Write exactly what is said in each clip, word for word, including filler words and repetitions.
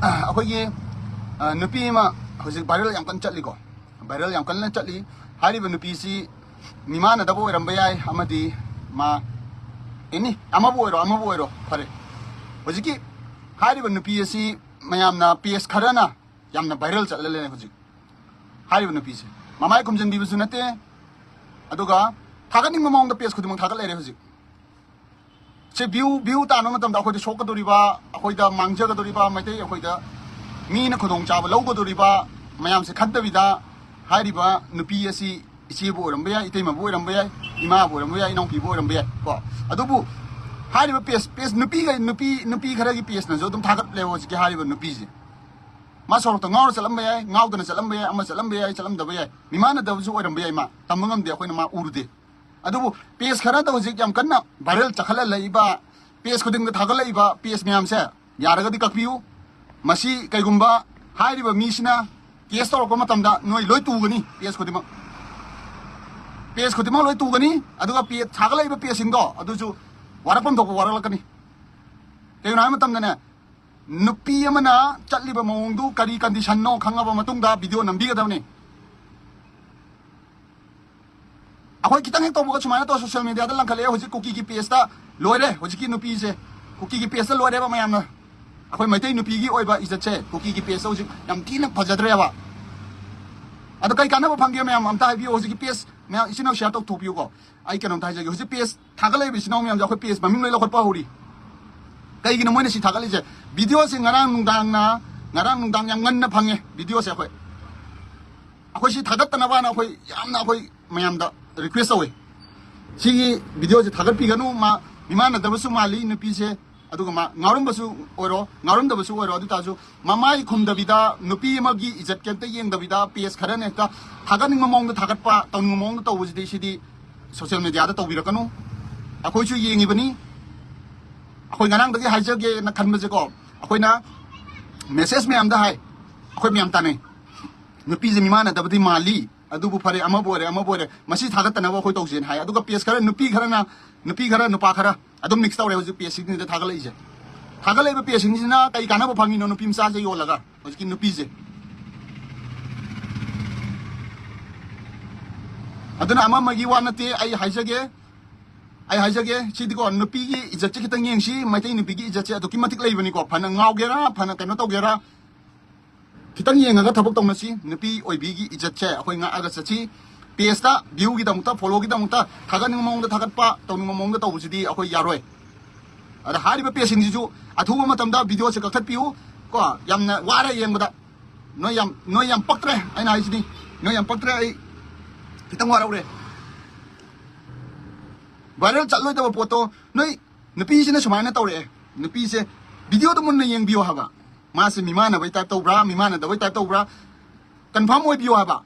ꯑꯩꯈꯣꯏꯒꯤ ꯑ, ꯅꯨꯄꯤ ꯑꯃ ꯍꯧꯖꯤꯛ ꯚꯥꯏꯔꯦꯜ ꯌꯥꯝ ꯀꯟꯅ ꯆꯠꯂꯤꯀꯣ꯫ ꯚꯥꯏꯔꯦꯜ ꯌꯥꯝ ꯀꯟꯅ ꯆꯠꯂꯤ꯫ ꯍꯥꯏꯔꯤꯕ ꯅꯨꯄꯤꯁꯤ ꯃꯤꯃꯥꯟꯅꯗꯕ ꯑꯣꯏꯔꯝꯕ ꯌꯥꯏ, ꯑꯃꯗꯤ ꯃꯥ ꯑꯦꯅꯤ ꯑꯃꯕꯨ ꯑꯣꯏꯔꯣ, ꯑꯃꯕꯨ ꯑꯣꯏꯔꯣ, ꯐꯔꯦ꯫ ꯍꯧꯖꯤꯛꯀꯤ ꯍꯥꯏꯔꯤꯕ ꯅꯨꯄꯤ ꯑꯁꯤ ꯃꯌꯥꯝꯅ, ꯄꯦꯖ ꯈꯔꯅ ꯌꯥꯝꯅ ꯚꯥꯏꯔꯦꯜ ꯆꯠꯂ ꯂꯩꯔꯦ ꯍꯧꯖꯤꯛ꯫ ꯍꯥꯏꯔꯤꯕ ꯅꯨꯄꯤꯁꯦ ꯃꯃꯥꯏ ꯈꯨꯝꯖꯤꯟꯕꯤꯕꯁꯨ ꯅꯠꯇꯦ, ꯑꯗꯨꯒ ꯊꯥꯒꯠꯅꯤꯡꯕ ꯃꯑꯣꯡꯗ ꯄꯦꯖ ꯈꯨꯗꯤꯡꯃꯛ ꯊꯥꯒꯠ ꯂꯩꯔꯦ ꯍꯧꯖꯤꯛ꯫ ꯁꯤ ꯚ꯭ꯌꯨ, ꯚ꯭ꯌꯨ ꯇꯥꯟꯕ ꯃꯇꯝꯗ ꯑꯩꯈꯣꯏꯗ ꯁꯣꯛꯀꯗꯧꯔꯤꯕ, ꯑꯩꯈꯣꯏꯗ ꯃꯥꯡꯖꯒꯗꯧꯔꯤꯕ, ꯃꯩꯇꯩ ꯑꯩꯈꯣꯏꯗ ꯃꯤꯅ ꯈꯨꯗꯣꯡꯆꯥꯕ ꯂꯧꯒꯗꯧꯔꯤꯕ ꯃꯌꯥꯝꯁꯦ ꯈꯟꯗꯕꯤꯗ, ꯍꯥꯏꯔꯤꯕ ꯅꯨꯄꯤ ꯑꯁꯤ ꯏꯆꯦꯕꯨ ꯑꯣꯏꯔꯝꯕ ꯌꯥꯏ, ꯏꯇꯩꯃꯕꯨ ꯑꯣꯏꯔꯝꯕ ꯌꯥꯏ, ꯏꯃꯥꯕꯨ ꯑꯣꯏꯔꯝꯕ ꯌꯥꯏ, ꯏꯅꯥꯎꯄꯤꯕꯨ ꯑꯣꯏꯔꯝꯕ ꯌꯥꯏ ꯀꯣ꯫ ꯑꯗꯨꯕꯨ ꯍꯥꯏꯔꯤꯕ ꯄꯦꯖ, ꯄꯦꯖ ꯅꯨꯄꯤꯒ, ꯅꯨꯄꯤ, ꯅꯨꯄꯤ ꯈꯔꯒꯤ ꯄꯦꯖꯅꯁꯨ ꯑꯗꯨꯝ ꯊꯥꯒꯠꯂꯦꯕ ꯍꯧꯖꯤꯛꯀꯤ ꯍꯥꯏꯔꯤꯕ ꯅꯨꯄꯤꯁꯦ꯫ ꯃꯥ ꯁꯣꯔꯣꯛꯇ ꯉꯥꯎꯔ ꯆꯠꯂꯝꯕ ꯌꯥꯏ, ꯉꯥꯎꯗꯅ ꯆꯠꯂꯝꯕ ꯌꯥꯏ, ꯑꯃ ꯆꯠꯂꯝꯕ ꯌꯥꯏ, ꯆꯠꯂꯝꯗꯕ ꯌꯥꯏ, ꯃꯤꯃꯥꯟꯅꯗꯕꯁꯨ ꯑꯣꯏꯔꯝꯕ ꯌꯥꯏ, ꯃꯥ ꯇꯝꯕ ꯉꯝꯗꯦ, ꯑꯩꯈꯣꯏꯅ ꯃꯥ ꯎꯔꯨꯗꯦ꯫ ꯑꯗꯨꯕꯨ ꯄꯦꯖ ꯈꯔꯗ ꯍꯧꯖꯤꯛ ꯌꯥꯝ ꯀꯟꯅ ꯚꯥꯏꯔꯦꯜ ꯆꯠꯈꯠꯂ ꯂꯩꯕ, ꯄꯦꯖ ꯈꯨꯗꯤꯡꯗ ꯊꯥꯒꯠꯂꯛꯏꯕ ꯄꯦꯖ ꯃꯌꯥꯝꯁꯦ ꯌꯥꯔꯒꯗꯤ ꯀꯛꯄꯤꯌꯨ꯫ ꯃꯁꯤ ꯀꯩꯒꯨꯝꯕ ꯍꯥꯏꯔꯤꯕ ꯃꯤꯁꯤꯅ ꯀꯦꯁ ꯇꯧꯔꯛꯄ ꯃꯇꯝꯗ ꯅꯣꯏ ꯂꯣꯏ ꯇꯨꯒꯅꯤ, ꯄꯦꯖ ꯈꯨꯗꯤꯡꯃꯛ꯫ ꯄꯦꯖ ꯈꯨꯗꯤꯡꯃꯛ ꯂꯣꯏ ꯇꯨꯒꯅꯤ꯫ ꯑꯗꯨꯒ ꯄꯦꯖ ꯊꯥꯒꯠꯂꯛꯏꯕ ꯄꯦꯖꯁꯤꯡꯗꯣ ꯑꯗꯨꯁꯨ ꯋꯥꯔꯛꯐꯝ ꯊꯣꯛꯄ ꯋꯥꯔꯛꯂꯛꯀꯅꯤ꯫ ꯀꯩꯒꯤꯅꯣ ꯍꯥꯏꯕ ꯃꯇꯝꯗꯅꯦ, ꯅꯨꯄꯤ ꯑꯃꯅ ꯆꯠꯂꯤꯕ ꯃꯑꯣꯡꯗꯨ ꯀꯔꯤ ꯀꯟꯗꯤꯁꯟꯅꯣ ꯈꯪꯉꯕ ꯃꯇꯨꯡꯗ ꯚꯤꯗꯤꯑꯣ ꯅꯝꯕꯤꯒꯗꯕꯅꯤ꯫ ꯑꯩꯈꯣꯏ ꯈꯤꯇꯪ ꯍꯦꯛ ꯇꯧꯕꯒ ꯁꯨꯃꯥꯏꯅ ꯇꯧꯔ ꯁꯣꯁꯤꯌꯦꯜ ꯃꯦꯗꯤꯌꯥꯗ ꯂꯪꯈꯠꯂꯛꯑꯦ꯫ ꯍꯧꯖꯤꯛ ꯀꯨꯀꯤꯒꯤ ꯄꯦꯖꯇ ꯂꯣꯏꯔꯦ, ꯍꯧꯖꯤꯛꯀꯤ ꯅꯨꯄꯤꯁꯦ ꯀꯨꯀꯤꯒꯤ ꯄꯦꯖꯇ ꯂꯣꯏꯔꯦꯕ ꯃꯌꯥꯝꯅ꯫ ꯑꯩꯈꯣꯏ ꯃꯩꯇꯩ ꯅꯨꯄꯤꯒꯤ ꯑꯣꯏꯕ ꯏꯖꯠꯁꯦ ꯀꯨꯀꯤꯒꯤ ꯄꯦꯖꯇ ꯍꯧꯖꯤꯛ ꯌꯥꯝ ꯊꯤꯅ ꯐꯖꯗ꯭ꯔꯦꯕ꯫ ꯑꯗꯣ ꯀꯩ ꯀꯥꯟꯅꯕ ꯐꯪꯒꯦ ꯃꯌꯥꯝ ꯑꯝꯇ ꯍꯥꯏꯕꯤꯌꯨ꯫ ꯍꯧꯖꯤꯛꯀꯤ ꯄꯦꯖ ꯃꯌꯥꯝ ꯏꯆꯤꯟ ꯏꯅꯥꯎ ꯁꯤꯌꯥꯔ ꯇꯧꯊꯣꯛꯄꯤꯌꯨꯀꯣ꯫ ꯑꯩ ꯀꯩꯅꯣꯝꯇ ꯍꯥꯏꯖꯒꯦ, ꯍꯧꯖꯤꯛ ꯄꯦꯖ ꯊꯥꯒꯠꯂꯛꯏꯕ ꯏꯆꯤꯟ ꯏꯅꯥꯎ ꯃꯌꯥꯝꯁꯦ ꯑꯩꯈꯣꯏ ꯄꯦꯖ ꯃꯃꯤꯡ ꯂꯣꯏ ꯂꯧꯈꯠꯄ ꯍꯧꯔꯤ꯫ ꯀꯩꯒꯤꯅꯣ ꯃꯣꯏꯅ ꯁꯤ ꯊꯥꯒꯠꯂꯤꯁꯦ? ꯚꯤꯗꯤꯑꯣꯁꯦ ꯉꯔꯥꯡ ꯅꯨꯡꯗꯥꯡꯅ, ꯉꯔꯥꯡ ꯅꯨꯡꯗꯥꯡ ꯌꯥꯝ ꯉꯟꯅ ꯐꯪꯉꯦ ꯚꯤꯗꯤꯑꯣꯁꯦ ꯑꯩꯈꯣꯏ꯫ ꯑꯩꯈꯣꯏ ꯁꯤ ꯊꯥꯒꯠꯇꯅꯕꯅ ꯑꯩꯈꯣꯏ ꯌꯥꯝꯅ ꯑꯩꯈꯣꯏ ꯃꯌꯥꯝꯗ ꯔꯤꯀ꯭ꯋꯦꯁ ꯇꯧꯋꯦ꯫ ꯁꯤꯒꯤ ꯚꯤꯗꯤꯑꯣꯁꯦ ꯊꯥꯒꯠꯄꯤꯒꯅꯨ꯫ ꯃꯥ ꯃꯤꯃꯥꯟꯅꯗꯕꯁꯨ ꯃꯥꯜꯂꯤ ꯅꯨꯄꯤꯁꯦ, ꯑꯗꯨꯒ ꯃꯥ ꯉꯥꯎꯔꯝꯕꯁꯨ ꯑꯣꯏꯔꯣ, ꯉꯥꯎꯔꯝꯗꯕꯁꯨ ꯑꯣꯏꯔꯣ, ꯑꯗꯨ ꯇꯥꯔꯁꯨ ꯃꯃꯥꯏ ꯈꯨꯝꯗꯕꯤꯗ, ꯅꯨꯄꯤ ꯑꯃꯒꯤ ꯏꯖꯠ ꯀꯩꯝꯇ ꯌꯦꯡꯗꯕꯤꯗ ꯄꯦꯖ ꯈꯔꯅ ꯍꯦꯛꯇ ꯊꯥꯒꯠꯅꯤꯡꯕ ꯃꯑꯣꯡꯗ ꯊꯥꯒꯠꯄ, ꯇꯧꯅꯤꯡꯕ ꯃꯑꯣꯡꯗ ꯇꯧꯕꯁꯤꯗꯤ ꯁꯤꯗꯤ ꯁꯣꯁꯤꯌꯦꯜ ꯃꯦꯗꯤꯌꯥꯗ ꯇꯧꯕꯤꯔꯛꯀꯅꯨ꯫ ꯑꯩꯈꯣꯏꯁꯨ ꯌꯦꯡꯉꯤꯕꯅꯤ꯫ ꯑꯩꯈꯣꯏ ꯉꯔꯥꯡꯗꯒꯤ ꯍꯥꯏꯖꯒꯦꯅ ꯈꯟꯕꯁꯦꯀꯣ, ꯑꯩꯈꯣꯏꯅ ꯃꯦꯁꯦꯖ ꯃꯌꯥꯝꯗ ꯍꯥꯏ, ꯑꯩꯈꯣꯏ ꯃꯌꯥꯝ ꯇꯥꯟꯅꯩ, ꯅꯨꯄꯤꯁꯦ ꯃꯤꯃꯥꯟꯅꯗꯕꯗꯤ ꯃꯥꯜꯂꯤ, ꯑꯗꯨꯕꯨ ꯐꯔꯦ, ꯑꯃꯕꯨ ꯑꯣꯏꯔꯦ, ꯑꯃꯕꯨ ꯑꯣꯏꯔꯦ, ꯃꯁꯤ ꯊꯥꯒꯠꯇꯅꯕ ꯑꯩꯈꯣꯏ ꯇꯧꯁꯦꯅ ꯍꯥꯏ꯫ ꯑꯗꯨꯒ ꯄꯦꯖ ꯈꯔ, ꯅꯨꯄꯤ ꯈꯔꯅ, ꯅꯨꯄꯤ ꯈꯔ, ꯅꯨꯄꯥ ꯈꯔ ꯑꯗꯨꯝ ꯃꯤꯛꯁ ꯇꯧꯔꯦ ꯍꯧꯖꯤꯛ ꯄꯦꯖꯁꯤꯡꯁꯤꯗ ꯊꯥꯒꯠꯂꯛꯏꯁꯦ꯫ ꯊꯥꯒꯠꯂꯛꯏꯕ ꯄꯦꯖꯁꯤꯡꯁꯤꯅ ꯀꯩ ꯀꯥꯟꯅꯕ ꯐꯪꯉꯤꯅꯣ? ꯅꯨꯄꯤ ꯃꯆꯥꯁꯦ ꯌꯣꯜꯂꯒ, ꯍꯧꯖꯤꯛꯀꯤ ꯅꯨꯄꯤꯁꯦ꯫ ꯑꯗꯨꯅ ꯑꯃ ꯑꯃꯒꯤ ꯋꯥ ꯅꯠꯇꯦ, ꯑꯩ ꯍꯥꯏꯖꯒꯦ, ꯑꯩ ꯍꯥꯏꯖꯒꯦ, ꯁꯤꯗꯤꯀꯣ, ꯅꯨꯄꯤꯒꯤ ꯏꯖꯠꯁꯦ ꯈꯤꯇꯪ ꯌꯦꯡꯁꯤ꯫ ꯃꯩꯇꯩ ꯅꯨꯄꯤꯒꯤ ꯏꯖꯠꯁꯦ ꯑꯗꯨꯛꯀꯤ ꯃꯇꯤꯛ ꯂꯩꯕꯅꯤꯀꯣ, ꯐꯅ ꯉꯥꯎꯒꯦꯔꯥ, ꯐꯅ ꯀꯩꯅꯣ ꯇꯧꯒꯦꯔꯥ, ꯈꯤꯇꯪ ꯌꯦꯡꯉꯒ ꯊꯕꯛ ꯇꯧꯅꯁꯤ꯫ ꯅꯨꯄꯤ ꯑꯣꯏꯕꯤꯒꯤ ꯏꯖꯠꯁꯦ ꯑꯩꯈꯣꯏ ꯉꯥꯛꯑꯒ ꯆꯠꯁꯤ꯫ ꯄꯦꯖꯇ ꯚ꯭ꯌꯨꯒꯤꯗꯃꯛꯇ, ꯐꯣꯂꯣꯒꯤꯗꯃꯛꯇ, ꯊꯥꯒꯠꯅꯤꯡꯕ ꯃꯑꯣꯡꯗ ꯊꯥꯒꯠꯄ, ꯇꯧꯅꯤꯡꯕ ꯃꯑꯣꯡꯗ ꯇꯧꯕꯁꯤꯗꯤ ꯑꯩꯈꯣꯏ ꯌꯥꯔꯣꯏ꯫ ꯑꯗ ꯍꯥꯏꯔꯤꯕ ꯄꯦꯖꯁꯤꯡꯁꯤꯁꯨ ꯑꯊꯨꯕ ꯃꯇꯝꯗ ꯚꯤꯗꯤꯑꯣꯁꯦ ꯀꯛꯊꯠꯄꯤꯌꯨ꯫ ꯀꯣ, ꯌꯥꯝꯅ ꯋꯥꯔꯦ ꯌꯦꯡꯕꯗ꯫ ꯅꯣꯏ ꯌꯥꯝ, ꯅꯣꯏ ꯌꯥꯝ ꯄꯛꯇ꯭ꯔꯦ, ꯑꯩꯅ ꯍꯥꯏꯁꯤꯅꯤ꯫ ꯅꯣꯏ ꯌꯥꯝ ꯄꯛꯇ꯭ꯔꯦ, ꯑꯩ ꯈꯤꯇꯪ ꯋꯥꯔꯧꯔꯦ꯫ ꯚꯥꯏꯔꯦꯜ ꯆꯠꯂꯣꯏꯗꯕ ꯄꯣꯠꯇꯣ ꯅꯣꯏ, ꯅꯨꯄꯤꯁꯤꯅ ꯁꯨꯃꯥꯏꯅ ꯇꯧꯔꯛꯑꯦ꯫ ꯅꯨꯄꯤꯁꯦ ꯚꯤꯗꯤꯑꯣꯗꯣ ꯃꯨꯟꯅ ꯌꯦꯡꯕꯤꯌꯣ ꯍꯥꯏꯕ꯫ ꯃꯥꯁꯦ ꯃꯤꯃꯥꯟꯅꯕꯩ ꯇꯥꯏꯞ ꯇꯧꯕ꯭ꯔꯥ, ꯃꯤꯃꯥꯟꯅꯗꯕꯩ ꯇꯥꯏꯞ ꯇꯧꯕ꯭ꯔꯥ? ꯀꯟꯐꯥꯔꯝ ꯑꯣꯏꯕꯤꯌꯣ ꯍꯥꯏꯕ꯫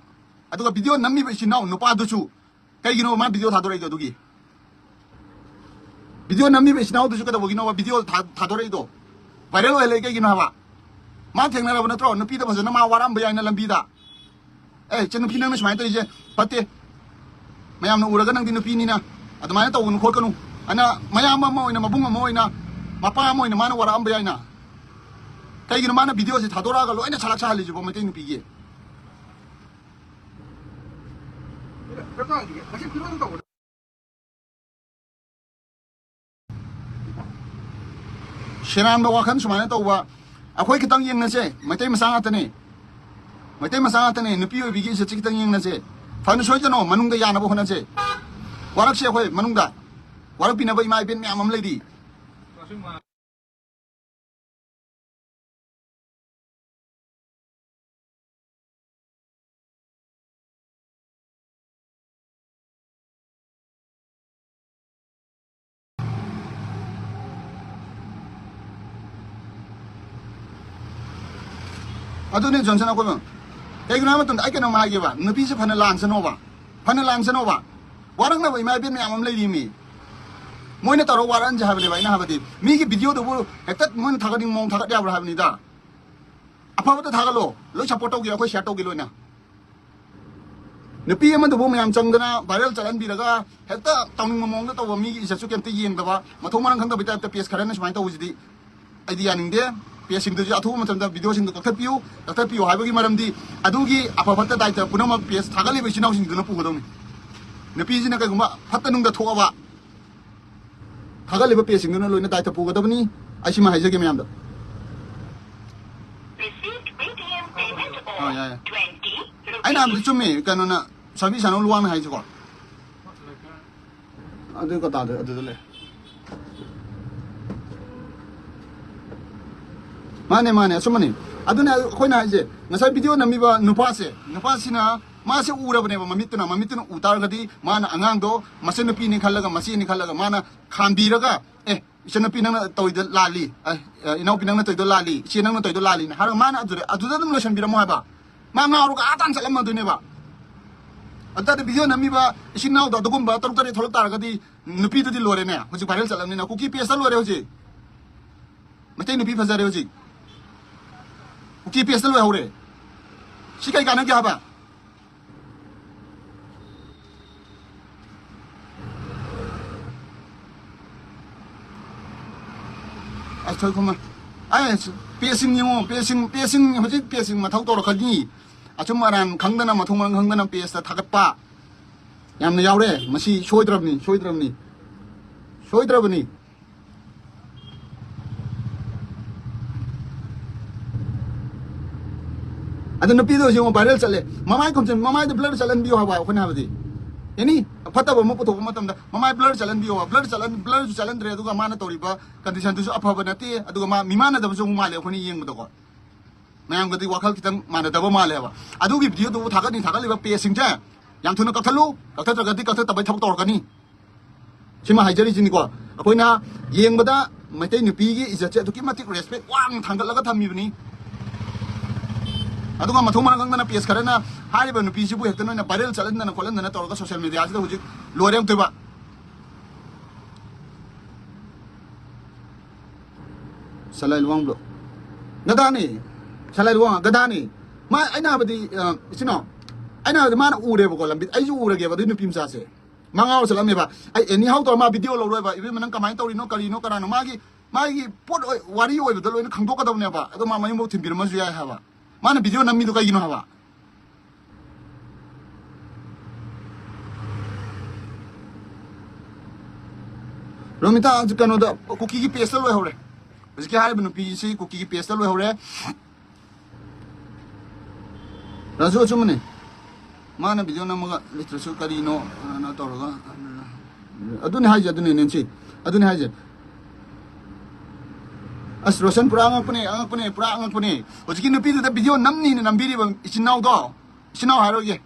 ꯑꯗꯨꯒ ꯚꯤꯗꯤꯑꯣ ꯅꯝꯃꯤꯕ ꯏꯆꯤꯟ ꯏꯅꯥꯎ ꯅꯨꯄꯥꯗꯨꯁꯨ ꯀꯩꯒꯤꯅꯣ ꯃꯥ ꯚꯤꯗꯤꯑꯣ ꯊꯥꯗꯣꯔꯛꯏꯗꯣ? ꯑꯗꯨꯒꯤ ꯚꯤꯗꯤꯑꯣ ꯅꯝꯃꯤꯕ ꯏꯆꯤꯟ ꯏꯅꯥꯎꯗꯨꯁꯨ ꯀꯩꯗꯧꯕꯒꯤꯅꯣꯕ ꯚꯤꯗꯤꯑꯣ ꯊꯥ-, ꯊꯥꯗꯣꯔꯛꯏꯗꯣ? ꯚꯥꯏꯔꯦꯜ ꯑꯣꯏꯍꯜꯂꯛꯏ ꯀꯩꯒꯤꯅꯣ ꯍꯥꯏꯕ? ꯃꯥ ꯊꯦꯡꯅꯔꯕ ꯅꯠꯇ꯭ꯔꯣ? ꯅꯨꯄꯤꯗ ꯐꯖꯅ ꯃꯥ ꯋꯥꯔꯝꯕ ꯌꯥꯏꯅ ꯂꯝꯕꯤꯗ꯫ "ꯑꯦ, ꯏꯆꯟ ꯅꯨꯄꯤ, ꯅꯪꯅ ꯁꯨꯃꯥꯏꯅ ꯇꯧꯔꯤꯁꯦ ꯐꯠꯇꯦ꯫ ꯃꯌꯥꯝꯅ ꯎꯔꯒ ꯅꯪꯗꯤ ꯅꯨꯄꯤꯅꯤꯅ ꯑꯗꯨꯃꯥꯏꯅ ꯇꯧꯒꯅꯨ ꯈꯣꯠꯀꯅꯨ" ꯑꯅ ꯃꯌꯥꯝꯕ ꯑꯃ ꯑꯣꯏꯅ, ꯃꯕꯨꯡ ꯑꯃ ꯑꯣꯏꯅ, ꯃꯄꯥ ꯑꯃ ꯑꯣꯏꯅ ꯃꯥꯅ ꯋꯥꯔꯛꯑꯝꯕ ꯌꯥꯏꯅ꯫ ꯀꯩꯒꯤꯅꯣ ꯃꯥꯅ ꯚꯤꯗꯤꯑꯣꯁꯦ ꯊꯥꯗꯣꯔꯛꯑꯒ ꯂꯣꯏꯅ ꯁꯥꯂꯥꯛ ꯁꯥꯍꯜꯂꯤꯁꯤꯕꯣ ꯃꯩꯇꯩ ꯅꯨꯄꯤꯒꯤ? ꯁꯦꯔꯥꯟꯕ ꯋꯥꯈꯜ ꯁꯨꯃꯥꯏꯅ ꯇꯧꯕ꯫ ꯑꯩꯈꯣꯏ ꯈꯤꯇꯪ ꯌꯦꯡꯅꯁꯦ, ꯃꯩꯇꯩ ꯃꯆꯥ ꯉꯥꯛꯇꯅꯦ꯫ ꯃꯩꯇꯩ ꯃꯆꯥ ꯉꯥꯛꯇꯅꯦ, ꯅꯨꯄꯤ ꯑꯣꯏꯕꯤꯒꯤ ꯏꯖꯠꯁꯦ ꯈꯤꯇꯪ ꯌꯦꯡꯅꯁꯦ꯫ ꯐꯅ ꯁꯣꯏꯖꯅꯣ, ꯃꯅꯨꯡꯗ ꯌꯥꯅꯕ ꯍꯣꯠꯅꯁꯦ꯫ ꯋꯥꯔꯛꯁꯦ ꯑꯩꯈꯣꯏ ꯃꯅꯨꯡꯗ꯫ ꯋꯥꯔꯛꯄꯤꯅꯕ ꯏꯃꯥ ꯏꯕꯦꯟ ꯃꯌꯥꯝ ꯑꯃ ꯂꯩꯔꯤ꯫ ꯑꯗꯨꯅꯦ ꯖꯣꯟꯁꯟ ꯑꯀꯣꯏꯕ꯫ ꯀꯩꯒꯤꯅꯣ ꯍꯥꯏꯕ ꯃꯇꯝꯗ ꯑꯩ ꯀꯩꯅꯣꯝ ꯍꯥꯏꯒꯦꯕ, ꯅꯨꯄꯤꯁꯦ ꯐꯅ ꯂꯥꯟꯁꯅꯣꯕ, ꯐꯅ ꯂꯥꯟꯁꯅꯣꯕ, ꯋꯥꯔꯛꯅꯕ ꯏꯃꯥ ꯏꯕꯦꯟ ꯃꯌꯥꯝ ꯑꯃ ꯂꯩꯔꯤꯃꯤ꯫ ꯃꯣꯏꯅ ꯇꯧꯔ ꯋꯥꯔꯛꯍꯟꯁꯦ ꯍꯥꯏꯕꯅꯦꯕ ꯑꯩꯅ ꯍꯥꯏꯕꯗꯤ꯫ ꯃꯤꯒꯤ ꯚꯤꯗꯤꯑꯣꯗꯨꯕꯨ ꯍꯦꯛꯇ ꯃꯣꯏꯅ ꯊꯥꯒꯠꯅꯤꯡꯕ ꯃꯑꯣꯡ ꯊꯥꯒꯠ ꯌꯥꯕ꯭ꯔꯥ ꯍꯥꯏꯕꯅꯤꯗ꯫ ꯑꯐꯕꯗ ꯊꯥꯒꯠꯂꯣ, ꯂꯣꯏ ꯁꯞꯄꯣꯔꯠ ꯇꯧꯒꯦ, ꯑꯩꯈꯣꯏ ꯁꯤꯌꯥꯔ ꯇꯧꯒꯦ ꯂꯣꯏꯅ꯫ ꯅꯨꯄꯤ ꯑꯃꯗꯨꯕꯨ ꯃꯌꯥꯝ ꯆꯪꯗꯅ ꯚꯥꯏꯔꯦꯜ ꯆꯠꯍꯟꯕꯤꯔꯒ ꯍꯦꯛꯇ ꯇꯧꯅꯤꯡꯕ ꯃꯑꯣꯡꯗ ꯇꯧꯕ, ꯃꯤꯒꯤ ꯏꯖꯠꯁꯨ ꯀꯩꯝꯇ ꯌꯦꯡꯗꯕ, ꯃꯊꯣꯡ ꯃꯔꯝ ꯈꯪꯗꯕꯩ ꯇꯥꯏꯞꯇ ꯄꯦꯖ ꯈꯔꯅ ꯁꯨꯃꯥꯏꯅ ꯇꯧꯕꯁꯤꯗꯤ꯫ ꯑꯩꯗꯤ ꯌꯥꯅꯤꯡꯗꯦ꯫ ꯄꯦꯖꯁꯤꯡꯗꯨꯁꯨ ꯑꯊꯨꯕ ꯃꯇꯝꯗ ꯚꯤꯗꯤꯑꯣꯁꯤꯡꯗꯣ ꯀꯛꯊꯠꯄꯤꯌꯨ꯫ ꯀꯛꯊꯠꯄꯤꯌꯨ ꯍꯥꯏꯕꯒꯤ ꯃꯔꯝꯗꯤ ꯑꯗꯨꯒꯤ ꯑꯐ ꯐꯠꯇ ꯗꯥꯏꯇ ꯄꯨꯝꯅꯃꯛ ꯄꯦꯖ ꯊꯥꯒꯠꯂꯤꯕ ꯏꯆꯤꯟ ꯏꯅꯥꯎꯁꯤꯡꯗꯨꯅ ꯄꯨꯒꯗꯧꯅꯤ꯫ ꯅꯨꯄꯤꯁꯤꯅ ꯀꯩꯒꯨꯝꯕ ꯐꯠꯇ ꯅꯨꯡꯗ ꯊꯣꯛꯑꯕ, ꯊꯥꯒꯠꯂꯤꯕ ꯄꯦꯖꯁꯤꯡꯗꯨꯅ ꯂꯣꯏꯅ ꯗꯥꯏꯇ ꯄꯨꯒꯗꯕꯅꯤ꯫ ꯑꯩ ꯁꯤꯃ ꯍꯥꯏꯖꯒꯦ ꯃꯌꯥꯝꯗ꯫ Received Paytm payment of ꯑꯥ, ꯌꯥꯏ, ꯌꯥꯏ꯫ Twenty ꯑꯩꯅ ꯍꯥꯏꯕꯗꯤ ꯆꯨꯝꯃꯦ, ꯀꯩꯅꯣꯅ ꯁꯥꯕꯤ ꯁꯥꯅꯧ ꯂꯨꯋꯥꯡꯅ ꯍꯥꯏꯁꯤꯀꯣ꯫ ꯑꯗꯨ ꯀꯇꯥꯗ ꯑꯗꯨꯗ ꯂꯩ꯫ ꯃꯥꯅꯦ, ꯃꯥꯅꯦ, ꯑꯆꯨꯝꯕꯅꯤ꯫ ꯑꯗꯨꯅ ꯑꯩꯈꯣꯏꯅ ꯍꯥꯏꯁꯦ, ꯉꯁꯥꯏ ꯚꯤꯗꯤꯑꯣ ꯅꯝꯃꯤꯕ ꯅꯨꯄꯥꯁꯦ, ꯅꯨꯄꯥꯁꯤꯅ ꯃꯥꯁꯦ ꯎꯔꯕꯅꯦꯕ, ꯃꯃꯤꯠꯇꯨꯅ, ꯃꯃꯤꯠꯇꯨꯅ ꯎ ꯇꯥꯔꯒꯗꯤ ꯃꯥꯅ ꯑꯉꯥꯡꯗꯣ ꯃꯆꯟꯅꯨꯄꯤꯅꯤ ꯈꯜꯂꯒ, ꯃꯆꯦꯅꯤ ꯈꯜꯂꯒ ꯃꯥꯅ ꯈꯥꯝꯕꯤꯔꯒ, "ꯑꯦ, ꯏꯆꯟꯅꯨꯄꯤ ꯅꯪꯅ ꯇꯧꯔꯤꯗꯣ ꯂꯥꯜꯂꯤ, ꯑꯦ, ꯑꯦ, ꯏꯅꯥꯎꯄꯤ ꯅꯪꯅ ꯇꯧꯔꯤꯗꯣ ꯂꯥꯜꯂꯤ, ꯏꯆꯦ ꯅꯪꯅ ꯇꯧꯔꯤꯗꯣ ꯂꯥꯜꯂꯤꯅ" ꯍꯥꯏꯔꯒ ꯃꯥꯅ ꯑꯗꯨꯗ, ꯑꯗꯨꯗ ꯑꯗꯨꯝ ꯂꯣꯏꯁꯤꯟꯕꯤꯔꯝꯃꯣ ꯍꯥꯏꯕ꯫ ꯃꯥ ꯉꯥꯎꯔꯒ ꯑꯥ ꯇꯥꯟ ꯆꯠꯂꯝꯃꯗꯣꯏꯅꯦꯕ꯫ ꯑꯗꯨ ꯇꯥꯔꯗꯤ ꯚꯤꯗꯤꯑꯣ ꯅꯝꯃꯤꯕ ꯏꯆꯤꯟ ꯏꯅꯥꯎꯗꯣ ꯑꯗꯨꯒꯨꯝꯕ ꯇꯔꯨꯛ ꯇꯔꯦꯠ ꯊꯣꯛꯂꯛ ꯇꯥꯔꯒꯗꯤ ꯅꯨꯄꯤꯗꯨꯗꯤ ꯂꯣꯏꯔꯦꯅꯦ꯫ ꯍꯧꯖꯤꯛ ꯚꯥꯏꯔꯦꯜ ꯆꯠꯂꯕꯅꯤꯅ ꯀꯨꯀꯤ ꯄꯦꯖꯇ ꯂꯣꯏꯔꯦ ꯍꯧꯖꯤꯛ꯫ ꯃꯩꯇꯩ ꯅꯨꯄꯤ ꯐꯖꯔꯦ ꯍꯧꯖꯤꯛ꯫ ꯀꯨꯀꯤ ꯄꯦꯖꯇ ꯂꯣꯏꯍꯧꯔꯦ꯫ ꯁꯤ ꯀꯩ ꯀꯥꯟꯅꯒꯦ ꯍꯥꯏꯕ? ꯑꯁ, ꯊꯣꯏꯈꯨꯝꯃ꯫ ꯑꯩ ꯄꯦꯖꯁꯤꯡ ꯌꯦꯡꯉꯣ, ꯄꯦꯖꯁꯤꯡ, ꯄꯦꯖꯁꯤꯡ, ꯍꯧꯖꯤꯛ ꯄꯦꯖꯁꯤꯡ ꯃꯊꯧ ꯇꯧꯔꯛꯀꯅꯤ꯫ ꯑꯆꯨꯝ ꯑꯔꯥꯟ ꯈꯪꯗꯅ, ꯃꯊꯣꯡ ꯃꯔꯝ ꯈꯪꯗꯅ ꯄꯦꯖꯇ ꯊꯥꯒꯠꯄ ꯌꯥꯝꯅ ꯌꯥꯎꯔꯦ꯫ ꯃꯁꯤ ꯁꯣꯏꯗ꯭ꯔꯕꯅꯤ, ꯁꯣꯏꯗ꯭ꯔꯕꯅꯤ, ꯁꯣꯏꯗ꯭ꯔꯕꯅꯤ꯫ ꯑꯗ ꯅꯨꯄꯤꯗꯣ ꯍꯧꯖꯤꯛ ꯑꯃꯨꯛ ꯚꯥꯏꯔꯦꯜ ꯆꯠꯂꯦ꯫ ꯃꯃꯥꯏ ꯈꯨꯝꯖꯤꯟ, ꯃꯃꯥꯏꯗ ꯕ꯭ꯂꯔ ꯆꯠꯍꯟꯕꯤꯌꯨ ꯍꯥꯏꯕ ꯑꯩꯈꯣꯏꯅ ꯍꯥꯏꯕꯗꯤ꯫ ꯑꯦꯅꯤ ꯐꯠꯇꯕ ꯑꯃ ꯄꯨꯊꯣꯛꯄ ꯃꯇꯝꯗ ꯃꯃꯥꯏ ꯕ꯭ꯂꯔ ꯆꯠꯍꯟꯕꯤꯌꯣ ꯍꯥꯏꯕ꯫ ꯕ꯭ꯂꯔ ꯆꯠꯍꯟ-, ꯕ꯭ꯂꯔꯁꯨ ꯆꯠꯍꯟꯗ꯭ꯔꯦ, ꯑꯗꯨꯒ ꯃꯥꯅ ꯇꯧꯔꯤꯕ ꯀꯟꯗꯤꯁꯟꯗꯨꯁꯨ ꯑꯐꯕ ꯅꯠꯇꯦ, ꯑꯗꯨꯒ ꯃꯥ ꯃꯤꯃꯥꯟꯅꯗꯕꯁꯨ ꯑꯃꯨꯛ ꯃꯥꯜꯂꯦ ꯑꯩꯈꯣꯏꯅ ꯌꯦꯡꯕꯗꯀꯣ꯫ ꯃꯌꯥꯝꯒꯗꯤ ꯋꯥꯈꯜ ꯈꯤꯇꯪ ꯃꯥꯟꯅꯗꯕ ꯃꯥꯜꯂꯦꯕ꯫ ꯑꯗꯨꯒꯤ ꯚꯤꯗꯤꯑꯣꯗꯨꯕꯨ ꯊꯥꯒꯠꯅꯤ ꯊꯥꯒꯠꯂꯤꯕ ꯄꯦꯖꯁꯤꯡꯁꯦ ꯌꯥꯝ ꯊꯨꯅ ꯀꯛꯊꯠꯂꯨ, ꯀꯛꯊꯠꯇ꯭ꯔꯒꯗꯤ ꯀꯛꯊꯠꯇꯕꯩ ꯊꯕꯛ ꯇꯧꯔꯛꯀꯅꯤ꯫ ꯁꯤꯃ ꯍꯥꯏꯖꯔꯤꯁꯤꯅꯤꯀꯣ꯫ ꯑꯩꯈꯣꯏꯅ ꯌꯦꯡꯕꯗ ꯃꯩꯇꯩ ꯅꯨꯄꯤꯒꯤ ꯏꯖꯠꯁꯦ ꯑꯗꯨꯛꯀꯤ ꯃꯇꯤꯛ ꯔꯦꯁꯄꯦꯛ ꯋꯥꯡꯅ ꯊꯥꯡꯒꯠꯂꯒ ꯊꯝꯃꯤꯕꯅꯤ꯫ ꯑꯗꯨꯒ ꯃꯊꯣꯡ ꯃꯔꯝ ꯈꯪꯗꯅ ꯄꯦꯖ ꯈꯔꯅ ꯍꯥꯏꯔꯤꯕ ꯅꯨꯄꯤꯁꯤꯕꯨ ꯍꯦꯛꯇ ꯅꯣꯏꯅ ꯚꯥꯏꯔꯦꯜ ꯆꯠꯍꯟꯗꯅ ꯈꯣꯠꯍꯟꯗꯅ ꯇꯧꯔꯒ ꯁꯣꯁꯤꯌꯦꯜ ꯃꯦꯗꯤꯌꯥꯁꯤꯗ ꯍꯧꯖꯤꯛ ꯂꯣꯏꯔꯦ ꯑꯃꯨꯛꯇꯣꯏꯕ꯫ ꯁꯂꯥꯏ ꯂꯨꯋꯥꯡꯕ꯭ꯔꯣ? ꯒꯗꯥꯅꯤ꯫ ꯁꯂꯥꯏ ꯂꯨꯋꯥꯡ ꯒꯗꯥꯅꯤ꯫ ꯃꯥ, ꯑꯩꯅ ꯍꯥꯏꯕꯗꯤ, ꯑ, ꯏꯆꯤꯟ ꯏꯅꯥꯎ, ꯑꯩꯅ ꯍꯥꯏꯕꯗꯤ ꯃꯥꯅ ꯎꯔꯦꯕꯀꯣ ꯂꯝꯕꯤ, ꯑꯩꯁꯨ ꯎꯔꯒꯦꯕ ꯑꯗꯨꯏ ꯅꯨꯄꯤ ꯃꯆꯥꯁꯦ꯫ ꯃꯥ ꯉꯥꯎꯔ ꯆꯠꯂꯝꯃꯦꯕ꯫ ꯑꯩ ꯑꯦꯅꯤ ꯍꯥꯎ ꯇꯧꯔ ꯃꯥ ꯚꯤꯗꯤꯑꯣ ꯂꯧꯔꯣꯏꯕ꯫ "ꯏꯕꯦꯝꯃ ꯅꯪ ꯀꯃꯥꯏꯅ ꯇꯧꯔꯤꯅꯣ, ꯀꯔꯤꯅꯣ, ꯀꯅꯥꯅꯣ?" ꯃꯥꯒꯤ ꯃꯥꯒꯤ ꯄꯣꯠ ꯑꯣꯏ-, ꯋꯥꯔꯤ ꯑꯣꯏꯕꯗ ꯂꯣꯏꯅ ꯈꯪꯗꯣꯛꯀꯗꯕꯅꯦꯕ꯫ ꯑꯗꯣ ꯃꯥ ꯃꯌꯨꯝꯐꯥꯎ ꯊꯤꯟꯕꯤꯔꯝꯃꯁꯨ ꯌꯥꯏ ꯍꯥꯏꯕ꯫ ꯃꯥꯅ ꯚꯤꯗꯤꯑꯣ ꯅꯝꯃꯤꯗꯣ ꯀꯩꯒꯤꯅꯣ ꯍꯥꯏꯕ? ꯔꯣꯃꯤꯇꯥ, ꯀꯩꯅꯣꯗ, ꯀꯨꯀꯤꯒꯤ ꯄꯦꯖꯇ ꯂꯣꯏꯍꯧꯔꯦ꯫ ꯍꯧꯖꯤꯛꯀꯤ ꯍꯥꯏꯔꯤꯕ ꯅꯨꯄꯤꯁꯤ ꯀꯨꯀꯤꯒꯤ ꯄꯦꯖꯇ ꯂꯣꯏꯍꯧꯔꯦ꯫ ꯔꯥꯖꯨ, ꯑꯆꯨꯝꯕꯅꯦ꯫ ꯃꯥꯅ ꯚꯤꯗꯤꯑꯣ ꯅꯝꯃꯒ ꯂꯩꯇ꯭ꯔꯁꯨ ꯀꯔꯤꯅꯣ, ꯑꯅ ꯇꯧꯔꯒ, ꯑꯗꯨꯅꯦ ꯍꯥꯏꯁꯦ, ꯑꯗꯨꯅꯦ ꯅꯦꯟꯁꯤ, ꯑꯗꯨꯅꯦ ꯍꯥꯏꯁꯦ꯫ ꯑꯁ, ꯔꯣꯁꯟ, ꯄꯨꯔꯥ ꯑꯉꯛꯄꯅꯦ, ꯑꯉꯛꯄꯅꯦ, ꯄꯨꯔꯥ ꯑꯉꯛꯄꯅꯦ꯫ ꯍꯧꯖꯤꯛꯀꯤ ꯅꯨꯄꯤꯗꯨꯗ ꯚꯤꯗꯤꯑꯣ ꯅꯝꯅꯤꯅ ꯅꯝꯕꯤꯔꯤꯕ ꯏꯆꯤꯟ ꯏꯅꯥꯎꯗꯣ, ꯏꯆꯤꯟ ꯏꯅꯥꯎ ꯍꯥꯏꯔꯣꯏꯒꯦ,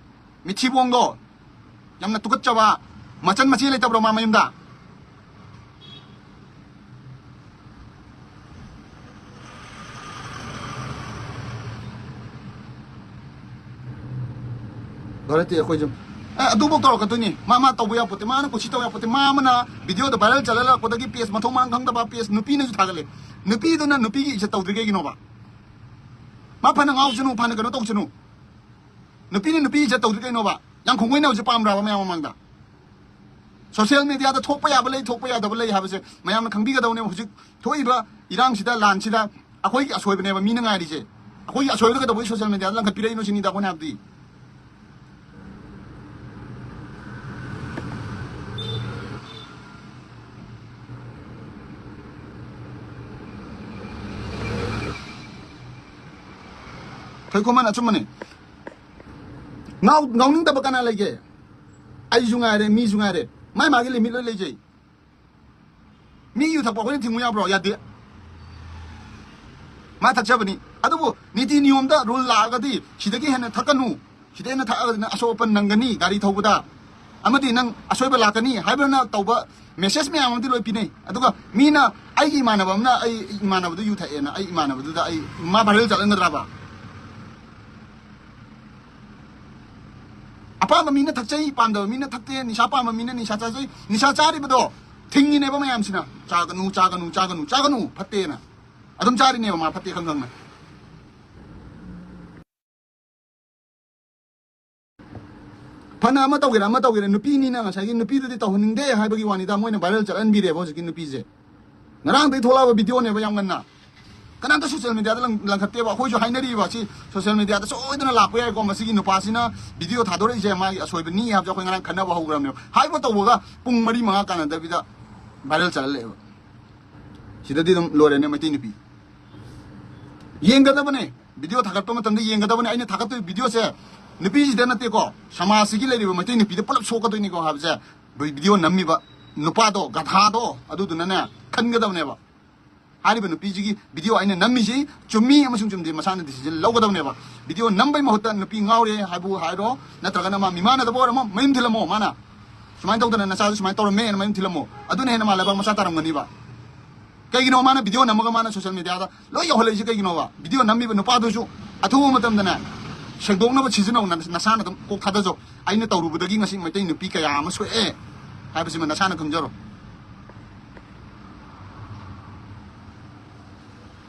ꯃꯤꯊꯤꯕꯣꯡꯗꯣ, ꯌꯥꯝꯅ ꯇꯨꯀꯠꯆꯕ, ꯃꯆꯟ ꯃꯆꯦ ꯂꯩꯇꯕ꯭ꯔꯣ ꯃꯥ ꯃꯌꯨꯝꯗ? ꯚꯥꯔꯠꯇꯤ ꯑꯩꯈꯣꯏꯁꯨ, ꯑꯦ, ꯑꯗꯨꯐꯥꯎ ꯇꯧꯔꯛꯀꯗꯣꯏꯅꯤ꯫ ꯃꯥ, ꯃꯥ ꯇꯧꯕ ꯌꯥꯄꯣꯠꯇꯦ, ꯃꯥꯅ ꯀꯨꯁꯤ ꯇꯧꯕ ꯌꯥꯄꯣꯠꯇꯦ꯫ ꯃꯥ ꯑꯃꯅ ꯚꯤꯗꯤꯑꯣꯗ ꯚꯥꯏꯔꯦꯜ ꯆꯠꯍꯜꯂꯛꯄꯗꯒꯤ ꯄꯦꯖ ꯃꯊꯣꯡ ꯃꯔꯝ ꯈꯪꯗꯕ ꯄꯦꯖ ꯅꯨꯄꯤꯅꯁꯨ ꯊꯥꯒꯠꯂꯦ꯫ ꯅꯨꯄꯤꯗꯨꯅ ꯅꯨꯄꯤꯒꯤ ꯏꯖꯠ ꯇꯧꯗ꯭ꯔꯤ ꯀꯩꯒꯤꯅꯣꯕ? ꯃꯥ ꯐꯅ ꯉꯥꯎꯁꯅꯨ, ꯐꯅ ꯀꯩꯅꯣ ꯇꯧꯁꯅꯨ꯫ ꯅꯨꯄꯤꯅ ꯅꯨꯄꯤ ꯏꯖꯠ ꯇꯧꯗ꯭ꯔꯤ ꯀꯩꯅꯣꯕ? ꯌꯥꯝ ꯈꯣꯡꯒꯣꯏꯅꯕꯁꯦ ꯄꯥꯝꯕ꯭ꯔꯥꯕ ꯃꯌꯥꯝ ꯃꯃꯥꯡꯗ? ꯁꯣꯁꯤꯌꯦꯜ ꯃꯦꯗꯤꯌꯥꯗ ꯊꯣꯛꯄ ꯌꯥꯕ ꯂꯩ, ꯊꯣꯛꯄ ꯌꯥꯗꯕ ꯂꯩ ꯍꯥꯏꯕꯁꯦ ꯃꯌꯥꯝꯅ ꯈꯪꯕꯤꯒꯗꯧꯅꯦꯕ꯫ ꯍꯧꯖꯤꯛ ꯊꯣꯛꯏꯕ ꯏꯔꯥꯡꯁꯤꯗ, ꯂꯥꯟꯁꯤꯗ ꯑꯩꯈꯣꯏꯒꯤ ꯑꯁꯣꯏꯕꯅꯦꯕ ꯃꯤꯅ ꯉꯥꯏꯔꯤꯁꯦ꯫ ꯑꯩꯈꯣꯏꯒꯤ ꯑꯁꯣꯏꯕꯗ ꯀꯩꯗꯧꯕꯩ ꯁꯣꯁꯤꯌꯦꯜ ꯃꯦꯗꯤꯌꯥꯗ ꯂꯪꯈꯠꯄꯤꯔꯛꯏꯅꯣ ꯁꯤꯅꯤꯗ ꯑꯩꯈꯣꯏꯅ ꯍꯥꯏꯕꯗꯤ꯫ ꯈꯣꯏꯈꯣꯃꯟ ꯑꯆꯨꯝꯕꯅꯤ꯫ ꯉꯥꯎ-, ꯉꯥꯎꯅꯤꯡꯗꯕ ꯀꯅꯥ ꯂꯩꯒꯦ? ꯑꯩꯁꯨ ꯉꯥꯏꯔꯦ, ꯃꯤꯁꯨ ꯉꯥꯏꯔꯦ꯫ ꯃꯥꯏ ꯃꯥꯒꯤ ꯂꯤꯃꯤꯠ ꯂꯣꯏ ꯂꯩꯖꯩ꯫ ꯃꯤ ꯌꯨ ꯊꯛꯄ ꯑꯩꯈꯣꯏꯅ ꯊꯤꯡꯉꯨ ꯌꯥꯕ꯭ꯔꯣ? ꯌꯥꯗꯦ꯫ ꯃꯥ ꯊꯛꯆꯕꯅꯤ꯫ ꯑꯗꯨꯕꯨ ꯅꯤꯇꯤ ꯅꯤꯌꯣꯝꯗ ꯔꯨꯜ ꯂꯥꯛꯑꯒꯗꯤ ꯁꯤꯗꯒꯤ ꯍꯦꯟꯅ ꯊꯛꯀꯅꯨ, ꯁꯤꯗ ꯍꯦꯟꯅ ꯊꯛꯑꯒꯗꯤ ꯅꯪ ꯑꯁꯣꯛ ꯑꯄꯟ ꯅꯪꯒꯅꯤ, ꯒꯥꯔꯤ ꯊꯧꯕꯗ, ꯑꯃꯗꯤ ꯅꯪ ꯑꯁꯣꯏꯕ ꯂꯥꯛꯀꯅꯤ ꯍꯥꯏꯕꯅ ꯇꯧꯕ ꯃꯦꯁꯦꯖ ꯃꯌꯥꯝ ꯑꯃꯗꯤ ꯂꯣꯏ ꯄꯤꯅꯩ꯫ ꯑꯗꯨꯒ ꯃꯤꯅ ꯑꯩꯒꯤ ꯏꯃꯥꯟꯅꯕ ꯑꯃꯅ ꯑꯩ ꯏꯃꯥꯟꯅꯕꯗꯨ ꯌꯨ ꯊꯛꯑꯦꯅ ꯑꯩ ꯏꯃꯥꯟꯅꯕꯗꯨꯗ ꯑꯩ ꯃꯥ ꯚꯥꯏꯔꯦꯜ ꯆꯠꯍꯟꯒꯗ꯭ꯔꯕ? ꯑꯄꯥꯝꯕ ꯃꯤꯅ ꯊꯛꯆꯩ, ꯄꯥꯝꯗꯕ ꯃꯤꯅ ꯊꯛꯇꯦ, ꯅꯤꯁꯥ ꯄꯥꯝꯕ ꯃꯤꯅ ꯅꯤꯁꯥ ꯆꯥꯖꯩ꯫ ꯅꯤꯁꯥ ꯆꯥꯔꯤꯕꯗꯣ ꯊꯤꯡꯉꯤꯅꯦꯕ ꯃꯌꯥꯝꯁꯤꯅ꯫ "ꯆꯥꯒꯅꯨ, ꯆꯥꯒꯅꯨ, ꯆꯥꯒꯅꯨ, ꯆꯥꯒꯅꯨ, ꯐꯠꯇꯦꯅ"꯫ ꯑꯗꯨꯝ ꯆꯥꯔꯤꯅꯦꯕ ꯃꯥ ꯐꯠꯇꯦ ꯈꯪ ꯈꯪꯅ꯫ ꯐꯅ ꯑꯃ ꯇꯧꯒꯦꯔꯥ, ꯑꯃ ꯇꯧꯒꯦꯔꯥ, ꯅꯨꯄꯤꯅꯤꯅ ꯉꯁꯥꯏꯒꯤ ꯅꯨꯄꯤꯗꯨꯗꯤ ꯇꯧꯍꯟꯅꯤꯡꯗꯦ ꯍꯥꯏꯕꯒꯤ ꯋꯥꯅꯤꯗ, ꯃꯣꯏꯅ ꯚꯥꯏꯔꯦꯜ ꯆꯠꯍꯟꯕꯤꯔꯦꯕ ꯍꯧꯖꯤꯛꯀꯤ ꯅꯨꯄꯤꯁꯦ꯫ ꯉꯔꯥꯡꯗꯒꯤ ꯊꯣꯛꯂꯛꯑꯕ ꯚꯤꯗꯤꯑꯣꯅꯦꯕ ꯌꯥꯝ ꯉꯟꯅ꯫ ꯀꯅꯥꯝꯇ ꯁꯣꯁꯤꯌꯦꯜ ꯃꯦꯗꯤꯌꯥꯗ ꯂꯪ-, ꯂꯪꯈꯠꯇꯦꯕ꯫ ꯑꯩꯈꯣꯏꯁꯨ ꯍꯥꯏꯅꯔꯤꯕ, ꯁꯤ ꯁꯣꯁꯤꯌꯦꯜ ꯃꯦꯗꯤꯌꯥꯗ ꯁꯣꯏꯗꯅ ꯂꯥꯛꯄ ꯌꯥꯏꯀꯣ, ꯃꯁꯤꯒꯤ ꯅꯨꯄꯥꯁꯤꯅ ꯚꯤꯗꯤꯑꯣ ꯊꯥꯗꯣꯔꯛꯏꯁꯦ ꯃꯥꯒꯤ ꯑꯁꯣꯏꯕꯅꯤ ꯍꯥꯏꯕꯁꯦ ꯑꯩꯈꯣꯏ ꯉꯔꯥꯡ ꯈꯟꯅꯕ ꯍꯧꯈ꯭ꯔꯕꯅꯦꯕ꯫ ꯍꯥꯏꯕ ꯇꯧꯕꯒ ꯄꯨꯡ ꯃꯔꯤ ꯃꯉꯥ ꯀꯥꯟꯅꯗꯕꯤꯗ ꯚꯥꯏꯔꯦꯜ ꯆꯠꯍꯜꯂꯛꯑꯦꯕ꯫ ꯁꯤꯗꯗꯤ ꯑꯗꯨꯝ ꯂꯣꯏꯔꯦꯅꯦ ꯃꯩꯇꯩ ꯅꯨꯄꯤ꯫ ꯌꯦꯡꯒꯗꯕꯅꯦ꯫ ꯚꯤꯗꯤꯑꯣ ꯊꯥꯒꯠꯄ ꯃꯇꯝꯗ ꯌꯦꯡꯒꯗꯕꯅꯦ꯫ ꯑꯩꯅ ꯊꯥꯒꯠꯇꯣꯏ ꯚꯤꯗꯤꯑꯣꯁꯦ ꯅꯨꯄꯤꯁꯤꯗ ꯅꯠꯇꯦꯀꯣ, ꯁꯃꯥꯖꯁꯤꯒꯤ ꯂꯩꯔꯤꯕ ꯃꯩꯇꯩ ꯅꯨꯄꯤꯗ ꯄꯨꯂꯞ ꯁꯣꯛꯀꯗꯣꯏꯅꯤꯀꯣ ꯍꯥꯏꯕꯁꯦ ꯚꯤꯗꯤꯑꯣ ꯅꯝꯃꯤꯕ ꯅꯨꯄꯥꯗꯣ, ꯒꯙꯥꯗꯣ, ꯑꯗꯨꯗꯨꯅꯅꯦ ꯈꯟꯒꯗꯕꯅꯦꯕ꯫ ꯍꯥꯏꯔꯤꯕ ꯅꯨꯄꯤꯁꯤꯒꯤ ꯚꯤꯗꯤꯑꯣ ꯑꯩꯅ ꯅꯝꯃꯤꯁꯤ ꯆꯨꯝꯃꯤ ꯑꯃꯁꯨꯡ ꯆꯨꯝꯗꯦ ꯃꯁꯥꯅ ꯗꯤꯁꯤꯖꯟ ꯂꯧꯒꯗꯕꯅꯦꯕ꯫ ꯚꯤꯗꯤꯑꯣ ꯅꯝꯕꯩ ꯃꯍꯨꯠꯇ ꯅꯨꯄꯤ ꯉꯥꯎꯔꯦ ꯍꯥꯏꯕꯨ ꯍꯥꯏꯔꯣ, ꯅꯠꯇ꯭ꯔꯒꯅ ꯃꯥ ꯃꯤꯃꯥꯟꯅꯗꯕ ꯑꯣꯏꯔꯝꯃꯣ, ꯃꯌꯨꯝ ꯊꯤꯜꯂꯝꯃꯣ꯫ ꯃꯥꯅ ꯁꯨꯃꯥꯏꯅ ꯇꯧꯗꯅ ꯅꯆꯥꯁꯨ ꯁꯨꯃꯥꯏꯅ ꯇꯧꯔꯝꯃꯦꯅ ꯃꯌꯨꯝ ꯊꯤꯜꯂꯝꯃꯣ꯫ ꯑꯗꯨꯅ ꯍꯦꯟꯅ ꯃꯥ ꯂꯩꯕꯥꯛ ꯃꯆꯥ ꯇꯥꯔꯝꯒꯅꯤꯕ꯫ ꯀꯩꯒꯤꯅꯣ ꯃꯥꯅ ꯚꯤꯗꯤꯑꯣ ꯅꯝꯃꯒ ꯃꯥꯅ ꯁꯣꯁꯤꯌꯦꯜ ꯃꯦꯗꯤꯌꯥꯗ ꯂꯣꯏ ꯌꯧꯍꯜꯂꯛꯏꯁꯦ ꯀꯩꯒꯤꯅꯣꯕ? ꯚꯤꯗꯤꯑꯣ ꯅꯝꯃꯤꯕ ꯅꯨꯄꯥꯗꯨꯁꯨ ꯑꯊꯨꯕ ꯃꯇꯝꯗꯅꯦ ꯁꯦꯡꯗꯣꯛꯅꯕ ꯁꯤꯖꯤꯟꯅꯧ, ꯅ-, ꯅꯁꯥꯅ ꯑꯗꯨꯝ ꯀꯣꯛ ꯊꯥꯗꯖꯧ꯫ ꯑꯩꯅ ꯇꯧꯔꯨꯕꯗꯒꯤ ꯉꯁꯤ ꯃꯩꯇꯩ ꯅꯨꯄꯤ ꯀꯌꯥ ꯑꯃ ꯁꯣꯛꯑꯦ ꯍꯥꯏꯕꯁꯤꯃ ꯅꯁꯥꯅ ꯈꯪꯖꯔꯣ꯫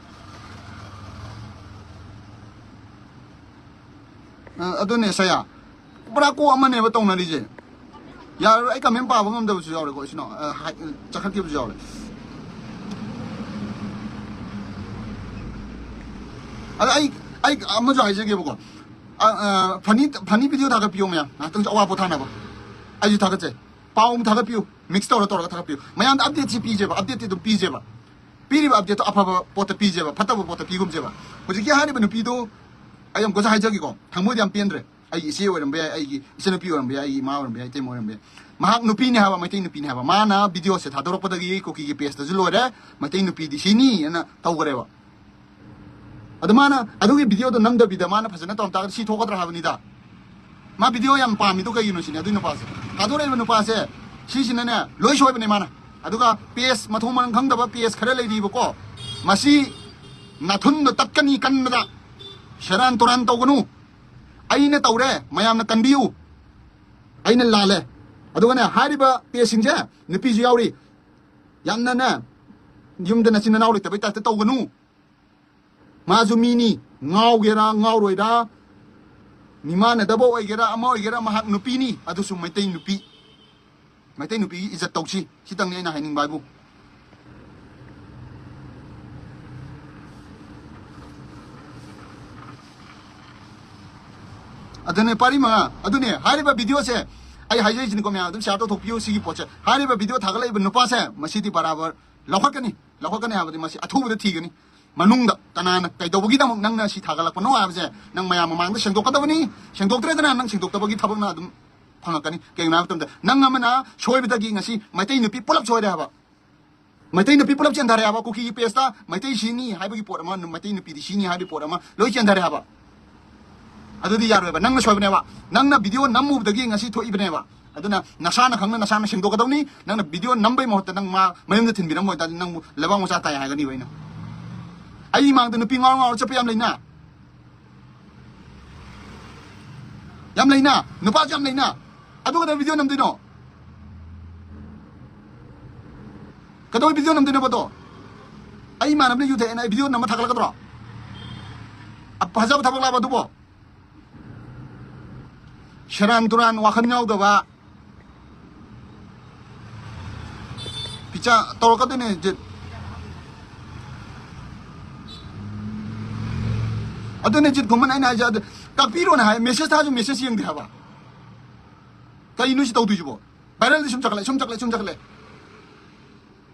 ꯑ, ꯑꯗꯨꯅꯦ ꯁꯌꯥ, ꯄꯨꯔꯥ ꯀꯣꯛ ꯑꯃꯅꯦꯕ ꯇꯧꯅꯔꯤꯁꯦ꯫ ꯌꯥꯔꯣꯏ, ꯑꯩ ꯀꯃꯦꯟ ꯄꯥꯕ ꯉꯝꯗꯕꯁꯨ ꯌꯥꯎꯔꯦꯀꯣ, ꯏꯆꯤꯟ ꯏꯅꯥꯎ, ꯑ, ꯍꯥꯏ-, ꯆꯠꯈꯠꯈꯤꯕꯁꯨ ꯌꯥꯎꯔꯦ꯫ ꯑꯗ ꯑꯩ, ꯑꯩ ꯑꯃꯁꯨ ꯍꯥꯏꯖꯒꯦꯕꯀꯣ꯫ ꯑ, ꯑ, ꯐꯅꯤ, ꯐꯅꯤ ꯚꯤꯗꯤꯑꯣ ꯊꯥꯒꯠꯄꯤꯌꯣ ꯃꯌꯥꯝ, ꯉꯥꯏꯍꯥꯛꯇꯪ ꯑꯋꯥ ꯄꯣꯊꯥꯅꯕ꯫ ꯑꯩꯁꯨ ꯊꯥꯒꯠꯆꯩ꯫ ꯄꯥꯎ ꯑꯃ ꯊꯥꯒꯠꯄꯤꯌꯨ, ꯃꯤꯛꯁ ꯇꯧꯔ ꯇꯧꯔꯒ ꯊꯥꯒꯠꯄꯤꯌꯨ꯫ ꯃꯌꯥꯝꯗ ꯑꯞꯗꯦꯠꯁꯤ ꯄꯤꯖꯦꯕ, ꯑꯞꯗꯦꯠꯇꯤ ꯑꯗꯨꯝ ꯄꯤꯖꯦꯕ꯫ ꯄꯤꯔꯤꯕ ꯑꯞꯗꯦꯠꯇꯣ ꯑꯐꯕ ꯄꯣꯠꯇ ꯄꯤꯖꯦꯕ, ꯐꯠꯇꯕ ꯄꯣꯠꯇ ꯄꯤꯒꯨꯝꯁꯦꯕ꯫ ꯍꯧꯖꯤꯛꯀꯤ ꯍꯥꯏꯔꯤꯕ ꯅꯨꯄꯤꯗꯣ ꯑꯩ ꯑꯃꯨꯛꯀꯁꯨ ꯍꯥꯏꯖꯒꯦꯀꯣ, ꯊꯃꯣꯏꯗꯤ ꯌꯥꯝ ꯄꯦꯟꯗ꯭ꯔꯦ꯫ ꯑꯩꯒꯤ ꯏꯆꯦ ꯑꯣꯏꯔꯝꯕ ꯌꯥꯏ, ꯑꯩꯒꯤ ꯏꯆꯟꯅꯨꯄꯤ ꯑꯣꯏꯔꯝꯕ ꯌꯥꯏ, ꯑꯩꯒꯤ ꯏꯃꯥ ꯑꯣꯏꯔꯝꯕ ꯌꯥꯏ, ꯏꯇꯩꯃ ꯑꯣꯏꯔꯝꯕ ꯌꯥꯏ꯫ ꯃꯍꯥꯛ ꯅꯨꯄꯤꯅꯤ ꯍꯥꯏꯕ, ꯃꯩꯇꯩ ꯅꯨꯄꯤꯅꯤ ꯍꯥꯏꯕ꯫ ꯃꯥꯅ ꯚꯤꯗꯤꯑꯣꯁꯦ ꯊꯥꯗꯣꯔꯛꯄꯗꯒꯤ ꯀꯨꯀꯤꯒꯤ ꯄꯦꯖꯇꯁꯨ ꯂꯣꯏꯔꯦ, ꯃꯩꯇꯩ ꯅꯨꯄꯤꯗꯤ ꯁꯤꯅꯤ ꯑꯅ ꯇꯧꯈ꯭ꯔꯦꯕ꯫ ꯑꯗꯨ ꯃꯥꯅ ꯑꯗꯨꯒꯤ ꯚꯤꯗꯤꯑꯣꯗꯣ ꯅꯝꯗꯕꯤꯗ ꯃꯥꯅ ꯐꯖꯅ ꯇꯧꯔꯝ ꯇꯥꯔꯒꯗꯤ ꯁꯤ ꯊꯣꯛꯀꯗ꯭ꯔꯥ ꯍꯥꯏꯕꯅꯤꯗ꯫ ꯃꯥ ꯚꯤꯗꯤꯑꯣ ꯌꯥꯝ ꯄꯥꯝꯃꯤꯗꯣ ꯀꯩꯒꯤꯅꯣ ꯁꯤꯅꯤ, ꯑꯗꯨꯏ ꯅꯨꯄꯥꯁꯦ꯫ ꯊꯥꯗꯣꯔꯛꯏꯕ ꯅꯨꯄꯥꯁꯦ ꯁꯤꯁꯤꯅꯅꯦ ꯂꯣꯏ ꯁꯣꯏꯕꯅꯦ ꯃꯥꯅ꯫ ꯑꯗꯨꯒ ꯄꯦꯖ ꯃꯊꯣꯡ ꯃꯔꯝ ꯈꯪꯗꯕ ꯄꯦꯖ ꯈꯔ ꯂꯩꯔꯤꯕꯀꯣ, ꯃꯁꯤ ꯅꯥꯊꯨꯟꯗꯣ ꯇꯠꯀꯅꯤ ꯀꯟꯕꯗ꯫ ꯁꯦꯔꯥꯟ ꯇꯨꯔꯥꯟ ꯇꯧꯒꯅꯨ꯫ ꯑꯩꯅ ꯇꯧꯔꯦ, ꯃꯌꯥꯝꯅ ꯀꯟꯕꯤꯌꯨ꯫ ꯑꯩꯅ ꯂꯥꯜꯂꯦ꯫ ꯑꯗꯨꯒꯅꯦ, ꯍꯥꯏꯔꯤꯕ ꯄꯦꯖꯁꯤꯡꯁꯦ ꯅꯨꯄꯤꯁꯨ ꯌꯥꯎꯔꯤ꯫ ꯌꯥꯝꯅꯅꯦ, ꯌꯨꯝꯗ ꯅꯆꯤꯟ ꯅꯅꯥꯎ ꯂꯩꯇꯕꯩ ꯇꯥꯏꯞꯇ ꯇꯧꯒꯅꯨ꯫ ꯃꯥꯁꯨ ꯃꯤꯅꯤ, ꯉꯥꯎꯒꯦꯔꯥ ꯉꯥꯎꯔꯣꯏꯔꯥ, ꯃꯤꯃꯥꯟꯅꯗꯕ ꯑꯣꯏꯒꯦꯔꯥ ꯑꯃ ꯑꯣꯏꯒꯦꯔꯥ, ꯃꯍꯥꯛ ꯅꯨꯄꯤꯅꯤ, ꯑꯗꯨꯁꯨ ꯃꯩꯇꯩ ꯅꯨꯄꯤ꯫ ꯃꯩꯇꯩ ꯅꯨꯄꯤꯒꯤ ꯏꯖꯠ ꯇꯧꯁꯤ, ꯁꯤꯇꯪꯅꯤ ꯑꯩꯅ ꯍꯥꯏꯅꯤꯡꯕ ꯍꯥꯏꯕꯨ꯫ ꯑꯗꯨꯅꯦ, ꯄꯥꯔꯤ ꯃꯉꯥ꯫ ꯑꯗꯨꯅꯦ, ꯍꯥꯏꯔꯤꯕ video ꯁꯦ ꯑꯩ ꯍꯥꯏꯖꯔꯤꯁꯤꯅꯤꯀꯣ, ꯃꯌꯥꯝ ꯑꯗꯨꯝ share ꯇꯧꯊꯣꯛꯄꯤꯌꯨ ꯁꯤꯒꯤ ꯄꯣꯠꯁꯦ꯫ ꯍꯥꯏꯔꯤꯕ video ꯊꯥꯒꯠꯂꯛꯏꯕ ꯅꯨꯄꯥꯁꯦ, ꯃꯁꯤꯗꯤ ꯕꯔꯥꯕꯔ ꯂꯧꯈꯠꯀꯅꯤ꯫ ꯂꯧꯈꯠꯀꯅꯤ ꯍꯥꯏꯕꯗꯤ ꯃꯁꯤ ꯑꯊꯨꯕꯗ ꯊꯤꯒꯅꯤ꯫ ꯃꯅꯨꯡꯗ ꯀꯅꯥꯅ ꯀꯩꯗꯧꯕꯒꯤꯗꯃꯛ ꯅꯪꯅ ꯁꯤ ꯊꯥꯒꯠꯂꯛꯄꯅꯣ ꯍꯥꯏꯕꯁꯦ ꯅꯪ ꯃꯌꯥꯝ ꯃꯃꯥꯡꯗ ꯁꯦꯡꯗꯣꯛꯀꯗꯕꯅꯤ꯫ ꯁꯦꯡꯗꯣꯛꯇ꯭ꯔꯦꯗꯅ, ꯅꯪ ꯁꯦꯡꯗꯣꯛꯇꯕꯒꯤ ꯊꯕꯛꯅ ꯑꯗꯨꯝ ꯐꯪꯉꯛꯀꯅꯤ꯫ ꯀꯩꯒꯤꯅꯣ ꯍꯥꯏꯕ ꯃꯇꯝꯗ, ꯅꯪ ꯑꯃꯅ ꯁꯣꯏꯕꯗꯒꯤ ꯉꯁꯤ ꯃꯩꯇꯩ ꯅꯨꯄꯤ ꯄꯨꯂꯞ ꯁꯣꯏꯔꯦ ꯍꯥꯏꯕ꯫ ꯃꯩꯇꯩ ꯅꯨꯄꯤ ꯄꯨꯂꯞ ꯆꯦꯟꯊꯔꯦ ꯍꯥꯏꯕ꯫ ꯀꯨꯀꯤꯒꯤ page ꯇ ꯃꯩꯇꯩ ꯁꯤꯅꯤ ꯍꯥꯏꯕꯒꯤ ꯄꯣꯠ ꯑꯃ, ꯃꯩꯇꯩ ꯅꯨꯄꯤꯗꯤ ꯁꯤꯅꯤ ꯍꯥꯏꯕꯒꯤ ꯄꯣꯠ ꯑꯃ ꯂꯣꯏ ꯆꯦꯟꯊꯔꯦ ꯍꯥꯏꯕ꯫ ꯑꯗꯨꯗꯤ ꯌꯥꯔꯣꯏꯕ꯫ ꯅꯪꯅ ꯁꯣꯏꯕꯅꯦꯕ꯫ ꯅꯪꯅ video ꯅꯝꯃꯨꯕꯗꯒꯤ ꯉꯁꯤ ꯊꯣꯛꯏꯕꯅꯦꯕ꯫ ꯑꯗꯨꯅ ꯅꯁꯥꯅ ꯈꯪꯅ ꯅꯁꯥꯅ ꯁꯦꯡꯗꯣꯛꯀꯗꯧꯅꯤ꯫ ꯅꯪꯅ video ꯅꯝꯕꯩ ꯃꯍꯨꯠꯇ ꯅꯪ ꯃꯥ ꯃꯌꯨꯝꯗ ꯊꯤꯟꯕꯤꯔꯝꯕ ꯑꯣꯏꯇꯥꯔꯗꯤ ꯅꯪꯕꯨ ꯂꯩꯕꯥꯛ ꯃꯆꯥ ꯇꯥꯏ ꯍꯥꯏꯒꯅꯤꯕ ꯑꯩꯅ꯫ ꯑꯩ ꯏꯃꯥꯡꯗ ꯅꯨꯄꯤ ꯉꯥꯎꯔ ꯉꯥꯎꯔ ꯆꯠꯄ ꯌꯥꯝ ꯂꯩꯅ꯫ ꯌꯥꯝ ꯂꯩꯅ꯫ ꯅꯨꯄꯥꯁꯨ ꯌꯥꯝ ꯂꯩꯅ꯫ ꯑꯗꯨ ꯀꯩꯗꯧꯕꯩ video ꯅꯝꯗꯣꯏꯅꯣ? ꯀꯩꯗꯧꯕꯩ video ꯅꯝꯗꯣꯏꯅꯣꯕ ꯑꯗꯣ? ꯑꯩ ꯏꯃꯥꯟꯅꯕꯅ ꯌꯨ ꯊꯛꯑꯦꯅ ꯑꯩ video ꯅꯝꯃ ꯊꯥꯒꯠꯂꯛꯀꯗ꯭ꯔꯣ? ꯑ, ꯐꯖꯕ ꯊꯕꯛ ꯂꯥꯛꯄ ꯑꯗꯨꯕꯣ? ꯁꯦꯔꯥꯟ ꯇꯨꯔꯥꯟ ꯋꯥꯈꯜ ꯌꯥꯎꯗꯕ꯫ ꯄꯤꯆꯥ ꯇꯧꯔꯛꯀꯗꯣꯏꯅꯦ, ꯖꯤꯠ꯫ ꯑꯗꯨꯅꯦ ꯖꯤꯠ ꯈꯨꯃꯟ ꯑꯩꯅ ꯍꯥꯏꯁꯦ, ꯑꯗꯨ ꯀꯛꯄꯤꯔꯣꯅ ꯍꯥꯏ, message ꯊꯥꯁꯨ message ꯌꯦꯡꯗꯦ ꯍꯥꯏꯕ꯫ ꯀꯩꯅꯣ ꯁꯤ ꯇꯧꯗꯣꯏꯁꯤꯕꯣ? Viral ꯗꯤ ꯁꯨꯝ ꯆꯈꯠꯂꯛꯑꯦ, ꯁꯨꯝ ꯆꯈꯠꯂꯛꯑꯦ, ꯁꯨꯝ ꯆꯈꯠꯂꯛꯑꯦ꯫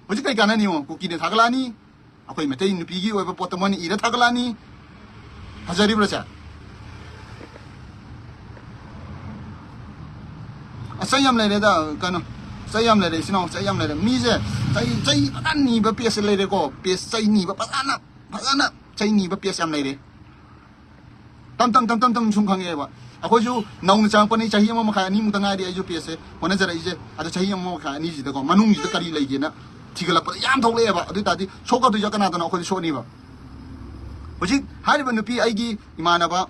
ꯍꯧꯖꯤꯛ ꯀꯩ ꯀꯥꯟꯅꯅꯤ ꯌꯦꯡꯉꯣ, ꯀꯨꯀꯤꯅ ꯊꯥꯒꯠꯂꯛꯑꯅꯤ, ꯑꯩꯈꯣꯏ ꯃꯩꯇꯩ ꯅꯨꯄꯤꯒꯤ ꯑꯣꯏꯕ ꯄꯣꯠꯇ ꯃꯣꯏꯅ ꯏꯔ ꯊꯥꯒꯠꯂꯛꯑꯅꯤ꯫ ꯐꯖꯔꯤꯕ꯭ꯔꯥ ꯁꯦ? ꯑꯁ, ꯆꯩ ꯌꯥꯝ ꯂꯩꯔꯦꯗ, ꯀꯩꯅꯣ, ꯆꯩ ꯌꯥꯝ ꯂꯩꯔꯦ, ꯏꯆꯤꯟ ꯏꯅꯥꯎ, ꯆꯩ ꯌꯥꯝ ꯂꯩꯔꯦ꯫ ꯃꯤꯁꯦ ꯆꯩ, ꯆꯩ ꯐꯖꯅ ꯅꯤꯕ page ꯂꯩꯔꯦꯀꯣ, page ꯆꯩ ꯅꯤꯕ ꯐꯖꯅ, ꯐꯖꯅ ꯆꯩ ꯅꯤꯕ page ꯌꯥꯝ ꯂꯩꯔꯦ꯫ ꯇꯝ ꯇꯝ ꯇꯝ ꯇꯝ ꯇꯝ ꯁꯨꯝ ꯈꯪꯉꯛꯑꯦꯕ꯫ ꯑꯩꯈꯣꯏꯁꯨ ꯅꯧꯅ ꯆꯪꯉꯛꯄꯅꯤ, ꯆꯍꯤ ꯑꯃ ꯃꯈꯥꯏ ꯑꯅꯤꯃꯨꯛꯇ ꯉꯥꯏꯔꯤ ꯑꯩꯁꯨ page ꯁꯦ ꯍꯣꯠꯅꯖꯔꯛꯏꯁꯦ꯫ ꯑꯗꯣ ꯆꯍꯤ ꯑꯃ ꯃꯈꯥꯏ ꯑꯅꯤꯁꯤꯗꯀꯣ, ꯃꯅꯨꯡꯁꯤꯗ ꯀꯔꯤ ꯂꯩꯒꯦꯅ ꯊꯤꯒꯠꯂꯛꯄꯗ ꯌꯥꯝ ꯊꯣꯛꯂꯛꯑꯦꯕ꯫ ꯑꯗꯨ ꯑꯣꯏ ꯇꯥꯔꯗꯤ ꯁꯣꯛꯀꯗꯣꯏꯁꯦ ꯀꯅꯥꯗꯅꯣ? ꯑꯩꯈꯣꯏꯗ ꯁꯣꯛꯅꯤꯕ꯫ ꯍꯧꯖꯤꯛ ꯍꯥꯏꯔꯤꯕ ꯅꯨꯄꯤ ꯑꯩꯒꯤ ꯏꯃꯥꯟꯅꯕ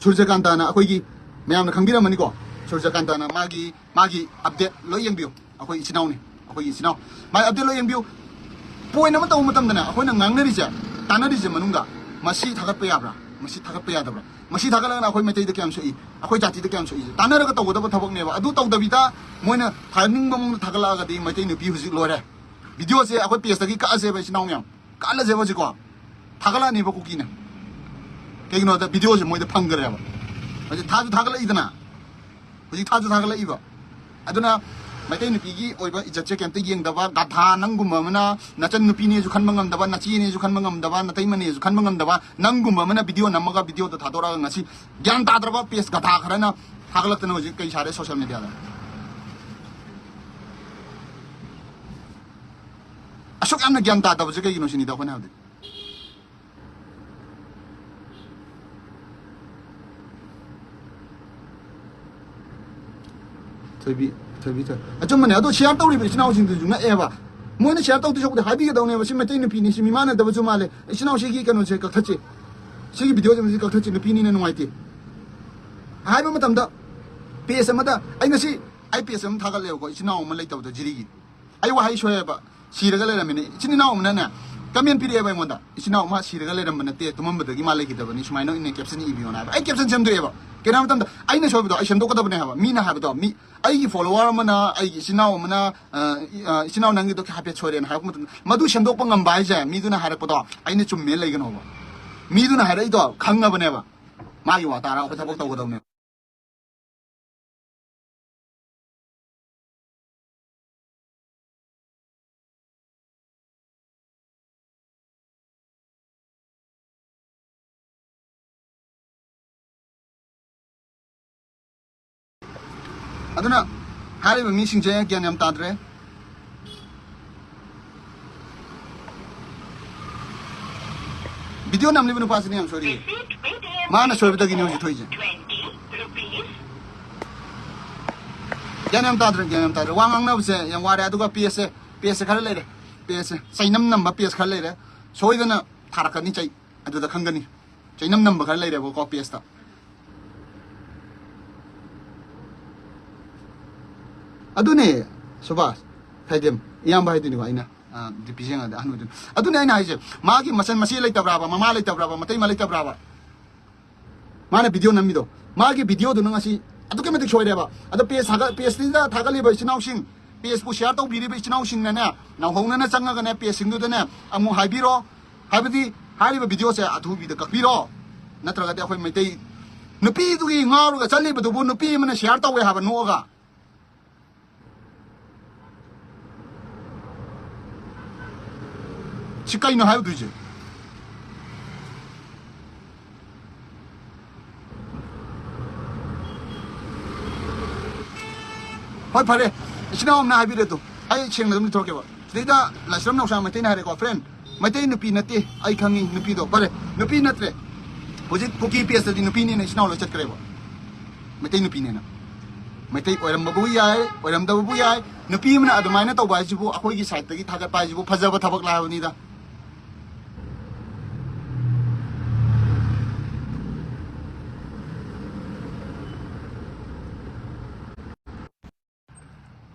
ꯁꯨꯔꯖꯀꯥꯟꯇꯅ, ꯑꯩꯈꯣꯏꯒꯤ ꯃꯌꯥꯝꯅ ꯈꯪꯕꯤꯔꯝꯃꯅꯤꯀꯣ, ꯁꯨꯔꯖꯀꯥꯟꯇꯅ ꯃꯥꯒꯤ, ꯃꯥꯒꯤ update ꯂꯣꯏ ꯌꯦꯡꯕꯤꯌꯨ꯫ ꯑꯩꯈꯣꯏ ꯏꯆꯤꯟ ꯏꯅꯥꯎꯅꯤ, ꯑꯩꯈꯣꯏꯒꯤ ꯏꯆꯤꯟ ꯏꯅꯥꯎ꯫ ꯃꯥꯏ update ꯂꯣꯏ ꯌꯦꯡꯕꯤꯌꯨ꯫ Point ꯑꯃ ꯇꯧꯕ ꯃꯇꯝꯗꯅꯦ, ꯑꯩꯈꯣꯏꯅ ꯉꯥꯡꯅꯔꯤꯁꯦ, ꯇꯥꯟꯅꯔꯤꯁꯦ ꯃꯅꯨꯡꯗ, ꯃꯁꯤ ꯊꯥꯒꯠꯄ ꯌꯥꯕ꯭ꯔꯥ? ꯃꯁꯤ ꯊꯥꯒꯠꯄ ꯌꯥꯗꯕ꯭ꯔꯥ? ꯃꯁꯤ ꯊꯥꯒꯠꯂꯒꯅ ꯑꯩꯈꯣꯏ ꯃꯩꯇꯩꯗ ꯀꯌꯥꯝ ꯁꯣꯛꯏ? ꯑꯩꯈꯣꯏ ꯖꯥꯇꯤꯗ ꯀꯌꯥꯝ ꯁꯣꯛꯏ? ꯇꯥꯟꯅꯔꯒ ꯇꯧꯒꯗꯕ ꯊꯕꯛꯅꯦꯕ꯫ ꯑꯗꯨ ꯇꯧꯗꯕꯤꯗ ꯃꯣꯏꯅ ꯊꯥꯅꯤꯡꯕ ꯃꯑꯣꯡꯗ ꯊꯥꯒꯠꯂꯛꯑꯒꯗꯤ ꯃꯩꯇꯩ ꯅꯨꯄꯤ ꯍꯧꯖꯤꯛ ꯂꯣꯏꯔꯦ꯫ Video ꯁꯦ ꯑꯩꯈꯣꯏ page ꯇꯒꯤ ꯀꯛꯑꯁꯦꯕ, ꯏꯆꯤꯟ ꯏꯅꯥꯎ ꯃꯌꯥꯝ꯫ ꯀꯛꯍꯜꯂꯁꯦꯕ ꯍꯧꯖꯤꯛꯀꯣ꯫ ꯊꯥꯒꯠꯂꯛꯑꯅꯦꯕ ꯀꯨꯀꯤꯅ꯫ ꯀꯩꯒꯤꯅꯣꯗ video ꯁꯦ ꯃꯣꯏꯗ ꯐꯪꯈ꯭ꯔꯦꯕ꯫ ꯍꯧꯖꯤꯛ ꯊꯥꯁꯨ ꯊꯥꯒꯠꯂꯛꯏꯗꯅ, ꯍꯧꯖꯤꯛ ꯊꯥꯁꯨ ꯊꯥꯒꯠꯂꯛꯏꯕ꯫ ꯑꯗꯨꯅ ꯃꯩꯇꯩ ꯅꯨꯄꯤꯒꯤ ꯑꯣꯏꯕ ꯏꯖꯠꯁꯦ ꯀꯩꯝꯇ ꯌꯦꯡꯗꯕ, ꯒꯥꯙꯥ ꯅꯪꯒꯨꯝꯕ ꯑꯃꯅ, ꯅꯆꯟ ꯅꯨꯄꯤꯅꯦꯁꯨ ꯈꯟꯕ ꯉꯝꯗꯕ, ꯅꯆꯦꯅꯦꯁꯨ ꯈꯟꯕ ꯉꯝꯗꯕ, ꯅꯇꯩꯃꯅꯦꯁꯨ ꯈꯟꯕ ꯉꯝꯗꯕ ꯅꯪꯒꯨꯝꯕ ꯑꯃꯅ ꯚꯤꯗꯤꯑꯣ ꯅꯝꯃꯒ ꯚꯤꯗꯤꯑꯣꯗꯣ ꯊꯥꯗꯣꯔꯛꯑꯒ ꯉꯁꯤ ꯒ꯭ꯌꯥꯟ ꯇꯥꯗ꯭ꯔꯕ ꯄꯦꯖ ꯒꯥꯙꯥ ꯈꯔꯅ ꯊꯥꯒꯠꯂꯛꯇꯅ ꯍꯧꯖꯤꯛ ꯀꯩ ꯁꯥꯔꯦ ꯁꯣꯁꯤꯌꯦꯜ ꯃꯦꯗꯤꯌꯥꯗ꯫ ꯑꯁꯨꯛ ꯌꯥꯝꯅ ꯒ꯭ꯌꯥꯟ ꯇꯥꯗꯕꯁꯦ ꯀꯩꯒꯤꯅꯣ ꯁꯤꯅꯤꯗ ꯑꯩꯈꯣꯏꯅ ꯍꯥꯏꯕꯗꯤ꯫ ꯊꯣꯏꯕꯤ, ꯊꯣꯏꯕꯤ, ꯊꯣꯏ-, ꯑꯆꯨꯝꯕꯅꯦ꯫ ꯑꯗꯣ ꯁꯤꯌꯥꯔ ꯇꯧꯔꯤꯕ ꯏꯆꯤꯟ ꯏꯅꯥꯎꯁꯤꯡꯗꯨꯁꯨ ꯉꯛꯑꯦꯕ꯫ ꯃꯣꯏꯅ ꯁꯤꯌꯥꯔ ꯇꯧꯗꯣꯏ ꯁꯔꯨꯛꯄꯨꯗꯤ ꯍꯥꯏꯕꯤꯒꯗꯧꯅꯦꯕ, "ꯁꯤ ꯃꯩꯇꯩ ꯅꯨꯄꯤꯅꯤ, ꯁꯤ ꯃꯤꯃꯥꯟꯅꯗꯕꯁꯨ ꯃꯥꯜꯂꯦ, ꯏꯆꯤꯟ ꯏꯅꯥꯎꯁꯤꯒꯤ ꯀꯩꯅꯣꯁꯦ ꯀꯛꯊꯠꯁꯤ, ꯁꯤꯒꯤ ꯚꯤꯗꯤꯑꯣꯁꯤꯡꯁꯤ ꯀꯛꯊꯠꯁꯤ, ꯅꯨꯄꯤꯅꯤꯅ ꯅꯨꯡꯉꯥꯏꯇꯦ" ꯍꯥꯏꯕ ꯃꯇꯝꯗ, ꯄꯦꯖ ꯑꯃꯗ ꯑꯩ ꯉꯁꯤ ꯑꯩ ꯄꯦꯖ ꯑꯃ ꯊꯥꯒꯠꯂꯦꯕꯀꯣ, ꯏꯆꯤꯟ ꯏꯅꯥꯎ ꯑꯃ ꯂꯩꯇꯕꯗꯣ ꯖꯤꯔꯤꯒꯤ꯫ ꯑꯩ ꯋꯥꯍꯩ ꯁꯣꯏꯑꯦꯕ, "ꯁꯤꯔꯒ ꯂꯩꯔꯝꯃꯤꯅꯦ"꯫ ꯏꯆꯤꯟ ꯏꯅꯥꯎ ꯑꯃꯅꯅꯦ ꯀꯃꯦꯟ ꯄꯤꯔꯛꯑꯦꯕ ꯑꯩꯉꯣꯟꯗ, "ꯏꯆꯤꯟ ꯏꯅꯥꯎ ꯑꯃ ꯁꯤꯔꯒ ꯂꯩꯔꯝꯕ ꯅꯠꯇꯦ, ꯇꯨꯝꯃꯝꯕꯗꯒꯤ ꯃꯥ ꯂꯩꯈꯤꯗꯕꯅꯤ, ꯁꯨꯃꯥꯏꯅ ꯑꯣꯏꯅ ꯀꯦꯞꯁꯟ ꯏꯕꯤꯌꯣꯅ" ꯍꯥꯏꯕ꯫ ꯑꯩ ꯀꯦꯞꯁꯟ ꯁꯦꯝꯗꯣꯛꯑꯦꯕ꯫ ꯀꯩꯅꯣ ꯍꯥꯏꯕ ꯃꯇꯝꯗ, ꯑꯩꯅ ꯁꯣꯏꯕꯗꯣ ꯑꯩ ꯁꯦꯝꯗꯣꯛꯀꯗꯕꯅꯦ ꯍꯥꯏꯕ꯫ ꯃꯤꯅ ꯍꯥꯏꯕꯗꯣ, ꯃꯤ, ꯑꯩꯒꯤ ꯐꯣꯂꯣꯋꯔ ꯑꯃꯅ, ꯑꯩꯒꯤ ꯏꯆꯤꯟ ꯏꯅꯥꯎ ꯑꯃꯅ, ꯑ, ꯏ-, ꯑ, "ꯏꯆꯤꯟ ꯏꯅꯥꯎ ꯅꯪꯒꯤꯗꯣ ꯍꯥꯏꯐꯦꯠ ꯁꯣꯏꯔꯦꯅ" ꯍꯥꯏꯔꯛꯄ ꯃꯇꯝꯗ, ꯃꯗꯨ ꯁꯦꯝꯗꯣꯛꯄ ꯉꯝꯕ ꯍꯥꯏꯁꯦ ꯃꯤꯗꯨꯅ ꯍꯥꯏꯔꯛꯄꯗꯣ ꯑꯩꯅ ꯆꯨꯝꯃꯦꯅ ꯂꯩꯒꯅꯣꯕ꯫ ꯃꯤꯗꯨꯅ ꯍꯥꯏꯔꯛꯏꯗꯣ ꯈꯪꯉꯕꯅꯦꯕ꯫ ꯃꯥꯒꯤ ꯋꯥ ꯇꯥꯔꯒ ꯑꯩꯈꯣꯏ ꯊꯕꯛ ꯇꯧꯒꯗꯕꯅꯦꯕ꯫ ꯑꯗꯨꯅ ꯍꯥꯏꯔꯤꯕ ꯃꯤꯁꯤꯡꯁꯦ ꯒ꯭ꯌꯥꯟ ꯌꯥꯝ ꯇꯥꯗ꯭ꯔꯦ꯫ ꯚꯤꯗꯤꯑꯣ ꯅꯝꯂꯤꯕ ꯅꯨꯄꯥꯁꯤꯅ ꯌꯥꯝ ꯁꯣꯏꯔꯤ꯫ ꯃꯥꯅ ꯁꯣꯏꯕꯗꯒꯤꯅꯦ ꯍꯧꯖꯤꯛ ꯊꯣꯛꯏꯁꯦ꯫ ꯒ꯭ꯌꯥꯟ ꯌꯥꯝ ꯇꯥꯗ꯭ꯔꯦ, ꯒ꯭ꯌꯥꯟ ꯌꯥꯝ ꯇꯥꯗ꯭ꯔꯦ꯫ ꯋꯥ ꯉꯥꯡꯅꯕꯁꯦ ꯌꯥꯝ ꯋꯥꯔꯦ꯫ ꯑꯗꯨꯒ ꯄꯦꯖꯁꯦ, ꯄꯦꯖꯁꯦ ꯈꯔ ꯂꯩꯔꯦ꯫ ꯄꯦꯖꯁꯦ, ꯆꯩꯅꯝ ꯅꯝꯕ ꯄꯦꯖ ꯈꯔ ꯂꯩꯔꯦ꯫ ꯁꯣꯏꯗꯅ ꯊꯥꯔꯛꯀꯅꯤ ꯆꯩ꯫ ꯑꯗꯨꯗ ꯈꯪꯒꯅꯤ꯫ ꯆꯩꯅꯝ ꯅꯝꯕ ꯈꯔ ꯂꯩꯔꯦꯕꯀꯣ ꯄꯦꯖꯇ꯫ ꯑꯗꯨꯅꯦ, ꯁꯨꯕꯥꯁ, ꯈꯥꯏꯗꯦꯝ, ꯏꯌꯥꯝꯕ ꯍꯥꯏꯗꯣꯏꯅꯤꯀꯣ ꯑꯩꯅ, ꯑ, ꯗꯤ ꯄꯤ ꯌꯦꯡꯉꯗꯤ ꯑꯍꯟ ꯑꯣꯏꯗꯣꯏꯅꯤ꯫ ꯑꯗꯨꯅꯦ ꯑꯩꯅ ꯍꯥꯏꯁꯦ, ꯃꯥꯒꯤ ꯃꯆꯟ ꯃꯆꯦ ꯂꯩꯇꯕ꯭ꯔꯥꯕ, ꯃꯃꯥ ꯂꯩꯇꯕ꯭ꯔꯥꯕ, ꯃꯇꯩꯃ ꯂꯩꯇꯕ꯭ꯔꯥꯕ? ꯃꯥꯅ ꯚꯤꯗꯤꯑꯣ ꯅꯝꯃꯤꯗꯣ, ꯃꯥꯒꯤ ꯚꯤꯗꯤꯑꯣꯗꯨꯅ ꯉꯁꯤ ꯑꯗꯨꯛꯀꯤ ꯃꯇꯤꯛ ꯁꯣꯏꯔꯦꯕ꯫ ꯑꯗꯣ ꯄꯦꯖ ꯊꯥꯒꯠ-, ꯄꯦꯖꯁꯤꯗ ꯊꯥꯒꯠꯂꯤꯕ ꯏꯆꯤꯟ ꯏꯅꯥꯎꯁꯤꯡ, ꯄꯦꯖꯄꯨ ꯁꯤꯌꯥꯔ ꯇꯧꯕꯤꯔꯤꯕ ꯏꯆꯤꯟ ꯏꯅꯥꯎꯁꯤꯡꯅꯅꯦ, ꯅꯧꯍꯧꯅꯅ ꯆꯪꯉꯒꯅꯦ, ꯄꯦꯖꯁꯤꯡꯗꯨꯗꯅꯦ ꯑꯃꯨꯛ ꯍꯥꯏꯕꯤꯔꯣ꯫ ꯍꯥꯏꯕꯗꯤ ꯍꯥꯏꯔꯤꯕ ꯚꯤꯗꯤꯑꯣꯁꯦ ꯑꯊꯨꯕꯤꯗ ꯀꯛꯄꯤꯔꯣ, ꯅꯠꯇ꯭ꯔꯒꯗꯤ ꯑꯩꯈꯣꯏ ꯃꯩꯇꯩ ꯅꯨꯄꯤꯗꯨꯒꯤ ꯉꯥꯎꯔꯒ ꯆꯠꯂꯤꯕꯗꯨꯕꯨ ꯅꯨꯄꯤ ꯑꯃꯅ share ꯇꯧꯋꯦ ꯍꯥꯏꯕ ꯅꯣꯛꯑꯒ꯫ ꯁꯤ ꯀꯩꯅꯣ ꯍꯥꯏꯔꯨꯗꯣꯏꯁꯦ? ꯍꯣꯏ, ꯐꯔꯦ, ꯏꯆꯤꯟ ꯏꯅꯥꯎ ꯑꯃꯅ ꯍꯥꯏꯕꯤꯔꯦ ꯑꯗꯣ, ꯑꯩ ꯁꯦꯡꯅ ꯑꯗꯨꯝ ꯂꯤꯊꯣꯔꯛꯀꯦꯕ꯫ ꯁꯤꯗꯩꯗ ꯂꯥꯏꯁ꯭ꯔꯝ ꯅꯥꯎꯆꯥ ꯃꯩꯇꯩꯅ ꯍꯥꯏꯔꯦꯀꯣ, friend, ꯃꯩꯇꯩ ꯅꯨꯄꯤ ꯅꯠꯇꯦ, ꯑꯩ ꯈꯪꯉꯤ ꯅꯨꯄꯤꯗꯣ꯫ ꯐꯔꯦ, ꯅꯨꯄꯤ ꯅꯠꯇ꯭ꯔꯦ꯫ ꯍꯧꯖꯤꯛ ꯀꯨꯀꯤ page ꯇꯗꯤ ꯅꯨꯄꯤꯅꯦꯅ ꯏꯆꯤꯟ ꯏꯅꯥꯎ ꯂꯣꯏ ꯆꯠꯈ꯭ꯔꯦꯕ꯫ ꯃꯩꯇꯩ ꯅꯨꯄꯤꯅꯦꯅ꯫ ꯃꯩꯇꯩ ꯑꯣꯏꯔꯝꯕꯕꯨ ꯌꯥꯏ, ꯑꯣꯏꯔꯝꯗꯕꯕꯨ ꯌꯥꯏ꯫ ꯅꯨꯄꯤ ꯑꯃꯅ ꯑꯗꯨꯃꯥꯏꯅ ꯇꯧꯕ ꯍꯥꯏꯁꯤꯕꯨ, ꯑꯩꯈꯣꯏꯒꯤ side ꯇꯒꯤ ꯊꯥꯒꯠꯄ ꯍꯥꯏꯁꯤꯕꯨ ꯐꯖꯕ ꯊꯕꯛ ꯂꯥꯛꯑꯕꯅꯤꯗ꯫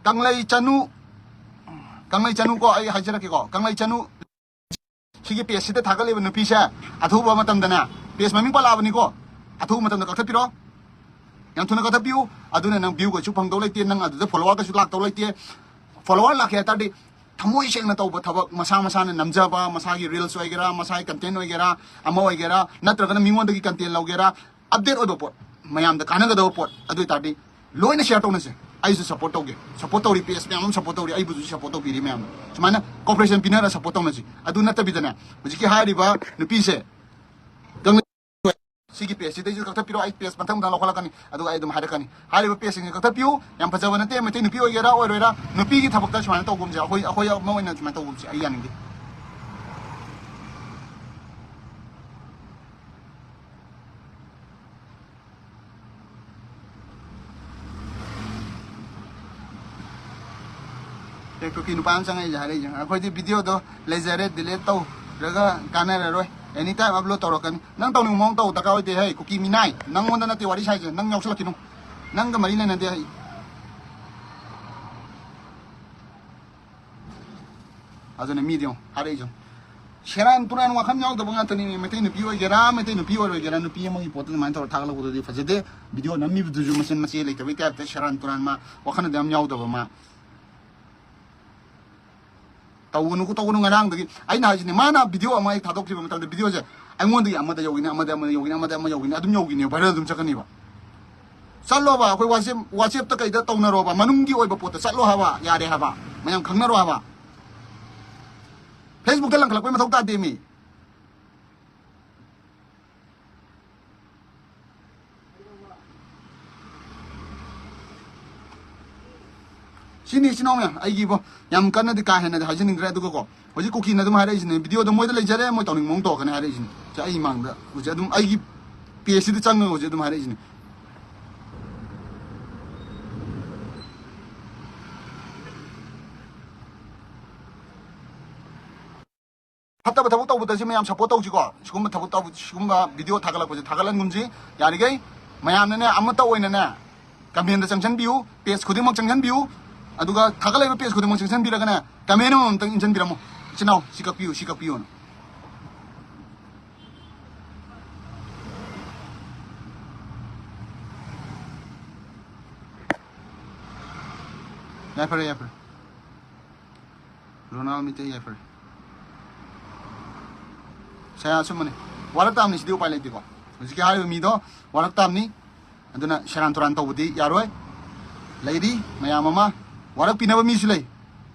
ꯀꯪꯂꯩ ꯆꯅꯨ, ꯀꯪꯂꯩ ꯆꯅꯨ ꯀꯣ, ꯑꯩ ꯍꯥꯏꯖꯔꯛꯀꯦꯀꯣ, ꯀꯪꯂꯩ ꯆꯅꯨ, ꯁꯤꯒꯤ page ꯁꯤꯗ ꯊꯥꯒꯠꯂꯤꯕ ꯅꯨꯄꯤꯁꯦ ꯑꯊꯨꯕ ꯃꯇꯝꯗꯅꯦ, page ꯃꯃꯤꯡ ꯄꯜꯂꯛꯑꯕꯅꯤꯀꯣ, ꯑꯊꯨꯕ ꯃꯇꯝꯗ ꯀꯛꯊꯠꯄꯤꯔꯣ, ꯌꯥꯝ ꯊꯨꯅ ꯀꯛꯊꯠꯄꯤꯌꯨ꯫ ꯑꯗꯨꯅ ꯅꯪ view ꯀꯩꯁꯨ ꯐꯪꯗꯧ ꯂꯩꯇꯦ, ꯅꯪ ꯑꯗꯨꯗ follower ꯀꯩꯁꯨ ꯂꯥꯛꯇꯧ ꯂꯩꯇꯦ꯫ Follower ꯂꯥꯛꯀꯦ ꯍꯥꯏ ꯇꯥꯔꯗꯤ ꯊꯃꯣꯏ ꯁꯦꯡꯅ ꯇꯧꯕ ꯊꯕꯛ, ꯃꯁꯥ ꯃꯁꯥꯅ ꯅꯝꯖꯕ, ꯃꯁꯥꯒꯤ reels ꯑꯣꯏꯒꯦꯔꯥ, ꯃꯁꯥꯒꯤ content ꯑꯣꯏꯒꯦꯔꯥ, ꯑꯃ ꯑꯣꯏꯒꯦꯔꯥ, ꯅꯠꯇ꯭ꯔꯒꯅ ꯃꯤꯉꯣꯟꯗꯒꯤ content ꯂꯧꯒꯦꯔꯥ, update ꯑꯣꯏꯕ ꯄꯣꯠ, ꯃꯌꯥꯝꯗ ꯀꯥꯟꯅꯒꯗꯕ ꯄꯣꯠ, ꯑꯗꯨ ꯑꯣꯏ ꯇꯥꯔꯗꯤ ꯂꯣꯏꯅ share ꯇꯧꯅꯁꯦ꯫ ꯑꯩꯁꯨ support ꯇꯧꯒꯦ, support ꯇꯧꯔꯤ, page ꯃꯌꯥꯝ ꯑꯃ support ꯇꯧꯔꯤ, ꯑꯩꯕꯨꯁꯨ support ꯇꯧꯕꯤꯔꯤ ꯃꯌꯥꯝ ꯑꯃ꯫ ꯁꯨꯃꯥꯏꯅ cooperation ꯄꯤꯅꯔ support ꯇꯧꯅꯁꯤ꯫ ꯑꯗꯨ ꯅꯠꯇꯕꯤꯗꯅꯦ, ꯍꯧꯖꯤꯛꯀꯤ ꯍꯥꯏꯔꯤꯕ ꯅꯨꯄꯤꯁꯦ, ꯀꯪꯂꯩ-, ꯁꯤꯒꯤ page ꯁꯤꯗꯩꯁꯨ ꯀꯛꯊꯠꯄꯤꯔꯣ, ꯑꯩ page ꯃꯊꯪ ꯃꯊꯪ ꯂꯧꯈꯠꯂꯛꯀꯅꯤ, ꯑꯗꯨꯒ ꯑꯩ ꯑꯗꯨꯝ ꯍꯥꯏꯔꯛꯀꯅꯤ꯫ ꯍꯥꯏꯔꯤꯕ page ꯁꯤꯡꯁꯦ ꯀꯛꯊꯠꯄꯤꯌꯨ꯫ ꯌꯥꯝ ꯐꯖꯕ ꯅꯠꯇꯦ, ꯃꯩꯇꯩ ꯅꯨꯄꯤ ꯑꯣꯏꯒꯦꯔꯥ ꯑꯣꯏꯔꯣꯏꯔꯥ, ꯅꯨꯄꯤꯒꯤ ꯊꯕꯛꯇ ꯁꯨꯃꯥꯏꯅ ꯇꯧꯒꯨꯝꯁꯦ, ꯑꯩꯈꯣꯏ, ꯑꯩꯈꯣꯏ ꯑꯃ ꯑꯣꯏꯅ ꯁꯨꯃꯥꯏꯅ ꯇꯧꯒꯨꯝꯁꯦ, ꯑꯩ ꯌꯥꯅꯤꯡꯗꯦ꯫ ꯑꯦ, ꯀꯨꯀꯤ ꯅꯨꯄꯥ ꯑꯃ ꯆꯪꯉꯛꯏꯁꯦ ꯍꯥꯏꯔꯛꯏꯁꯦ꯫ ꯑꯩꯈꯣꯏꯗꯤ video ꯗꯣ ꯂꯩꯖꯔꯦ, delete ꯇꯧꯔꯒ ꯀꯥꯟꯅꯔꯔꯣꯏ, any time upload ꯇꯧꯔꯛꯀꯅꯤ꯫ ꯅꯪ ꯇꯧꯅꯤꯡꯕ ꯃꯑꯣꯡ ꯇꯧ, ꯗꯔꯀꯥꯔ ꯑꯣꯏꯗꯦ꯫ ꯍꯦ, ꯀꯨꯀꯤ ꯃꯤꯅꯥꯏ, ꯅꯪꯉꯣꯟꯗ ꯅꯠꯇꯦ ꯋꯥꯔꯤ ꯁꯥꯏꯁꯦ, ꯅꯪ ꯌꯥꯎꯁꯜꯂꯛꯈꯤꯅꯨ, ꯅꯪꯒ ꯃꯔꯤ ꯂꯩꯅꯗꯦ ꯑꯩ꯫ ꯑꯗꯨꯅ ꯃꯤꯗꯤ ꯌꯦꯡꯉꯣ, ꯍꯥꯏꯔꯛꯏꯁꯦ ꯌꯦꯡꯉꯣ꯫ ꯁꯦꯔꯥꯟ ꯇꯨꯔꯥꯟ ꯋꯥꯈꯜ ꯌꯥꯎꯗꯕ ꯉꯥꯛꯇꯅꯤ꯫ ꯃꯩꯇꯩ ꯅꯨꯄꯤ ꯑꯣꯏꯒꯦꯔꯥ, ꯃꯩꯇꯩ ꯅꯨꯄꯤ ꯑꯣꯏꯔꯣꯏꯒꯦꯔꯥ, ꯅꯨꯄꯤ ꯑꯃꯒꯤ ꯄꯣꯠꯇ ꯑꯗꯨꯃꯥꯏꯅ ꯇꯧꯔ ꯊꯥꯒꯠꯂꯛꯄꯗꯨꯗꯤ ꯐꯖꯗꯦ꯫ Video ꯅꯝꯃꯤꯕꯗꯨꯁꯨ ꯃꯆꯤꯟ ꯃꯆꯦ ꯂꯩꯇꯕꯩ type ꯇ, ꯁꯦꯔꯥꯟ ꯇꯨꯔꯥꯟ ꯃꯥ, ꯋꯥꯈꯜ ꯑꯗꯨ ꯌꯥꯝ ꯌꯥꯎꯗꯕ ꯃꯥ꯫ ꯇꯧꯒꯅꯨ, ꯇꯧꯒꯅꯨ꯫ ꯉꯔꯥꯡꯗꯒꯤ ꯑꯩꯅ ꯍꯥꯏꯁꯤꯅꯦ, ꯃꯥꯅ video ꯑꯃ ꯑꯩ ꯊꯥꯗꯣꯛꯈꯤꯕ ꯃꯇꯝꯗ, video ꯁꯦ ꯑꯩꯉꯣꯟꯗꯒꯤ ꯑꯃꯗ ꯌꯧꯒꯅꯤ, ꯑꯃꯗ ꯑꯃꯗ ꯌꯧꯒꯅꯤ, ꯑꯃꯗ ꯑꯃ ꯌꯧꯒꯅꯤ, ꯑꯗꯨꯝ ꯌꯧꯒꯅꯤ, viral ꯑꯗꯨꯝ ꯆꯠꯀꯅꯤꯕ꯫ ꯆꯠꯂꯣꯕ, ꯑꯩꯈꯣꯏ WhatsApp, WhatsApp-ꯇ ꯀꯩꯗ ꯇꯧꯅꯔꯣꯕ, ꯃꯅꯨꯡꯒꯤ ꯑꯣꯏꯕ ꯄꯣꯠꯇ ꯆꯠꯂꯣ ꯍꯥꯏꯕ, ꯌꯥꯔꯦ ꯍꯥꯏꯕ, ꯃꯌꯥꯝ ꯈꯪꯅꯔꯣ ꯍꯥꯏꯕ꯫ Facebook-ꯇ ꯂꯪꯈꯠꯂꯛꯄꯩ ꯃꯊꯧ ꯇꯥꯗꯦ ꯃꯤ꯫ ꯁꯤꯅꯤ, ꯏꯆꯤꯟ ꯏꯅꯥꯎ ꯃꯌꯥꯝ, ꯑꯩꯒꯤꯕꯣ, ꯌꯥꯝ ꯀꯟꯅꯗꯤ ꯀꯥ ꯍꯦꯟꯅꯗꯤ ꯍꯥꯏꯖꯅꯤꯡꯗ꯭ꯔꯦ꯫ ꯑꯗꯨꯒꯀꯣ, ꯍꯧꯖꯤꯛ ꯀꯨꯀꯤꯅ ꯑꯗꯨꯝ ꯍꯥꯏꯔꯛꯏꯁꯤꯅꯦ, video-ꯗꯣ ꯃꯣꯏꯗ ꯂꯩꯖꯔꯦ, ꯃꯣꯏ ꯇꯧꯅꯤꯡꯕ ꯃꯑꯣꯡ ꯇꯧꯔꯛꯀꯅꯤ ꯍꯥꯏꯔꯛꯏꯁꯤꯅꯦ꯫ ꯁꯤ ꯑꯩ ꯏꯃꯥꯡꯗ ꯍꯧꯖꯤꯛ ꯑꯗꯨꯝ ꯑꯩꯒꯤ page-ꯁꯤꯗ ꯆꯪꯉꯒ ꯍꯧꯖꯤꯛ ꯑꯗꯨꯝ ꯍꯥꯏꯔꯛꯏꯁꯤꯅꯦ꯫ ꯐꯠꯇꯕ ꯊꯕꯛ ꯇꯧꯕꯗꯁꯨ ꯃꯌꯥꯝ support ꯇꯧꯁꯤꯀꯣ꯫ ꯁꯤꯒꯨꯝꯕ ꯊꯕꯛ ꯇꯧꯕ, ꯁꯤꯒꯨꯝꯕ video ꯊꯥꯒꯠꯂꯛꯄꯁꯦ ꯊꯥꯒꯠꯍꯟꯒꯨꯝꯁꯤ꯫ ꯌꯥꯔꯤꯈꯩ ꯃꯌꯥꯝꯅꯅꯦ, ꯑꯃꯠꯇ ꯑꯣꯏꯅꯅꯦ, comment-ꯇ ꯆꯪꯁꯟꯕꯤꯌꯨ, page ꯈꯨꯗꯤꯡꯃꯛ ꯆꯪꯁꯟꯕꯤꯌꯨ꯫ ꯑꯗꯨꯒ ꯊꯥꯒꯠꯂꯛꯏꯕ page ꯈꯨꯗꯤꯡꯃꯛ ꯆꯪꯁꯟꯕꯤꯔꯒꯅꯦ, comment ꯑꯃꯃꯝꯇꯪ ꯏꯟꯁꯤꯟꯕꯤꯔꯝꯃꯣ꯫ "ꯏꯆꯤꯟ ꯏꯅꯥꯎ, ꯁꯤ ꯀꯛꯄꯤꯌꯨ, ꯁꯤ ꯀꯛꯄꯤꯌꯨꯅ"꯫ ꯌꯥꯏꯐꯔꯦ, ꯌꯥꯏꯐꯔꯦ꯫ ꯔꯣꯅꯥꯜ ꯃꯤꯇꯩ ꯌꯥꯏꯐꯔꯦ꯫ ꯁꯌꯥ ꯑꯆꯨꯝꯕꯅꯤ꯫ ꯋꯥꯔꯛ ꯇꯥꯕꯅꯤ, ꯁꯤꯗꯤ ꯎꯄꯥꯏ ꯂꯩꯇꯦꯀꯣ꯫ ꯍꯧꯖꯤꯛꯀꯤ ꯍꯥꯏꯔꯤꯕ ꯃꯤꯗꯣ ꯋꯥꯔꯛ ꯇꯥꯕꯅꯤ꯫ ꯑꯗꯨꯅ ꯁꯦꯔꯥꯟ ꯇꯨꯔꯥꯟ ꯇꯧꯕꯗꯤ ꯌꯥꯔꯣꯏ꯫ ꯂꯩꯔꯤ ꯃꯌꯥꯝ ꯑꯃ, ꯋꯥꯔꯛꯄꯤꯅꯕ ꯃꯤꯁꯨ ꯂꯩ꯫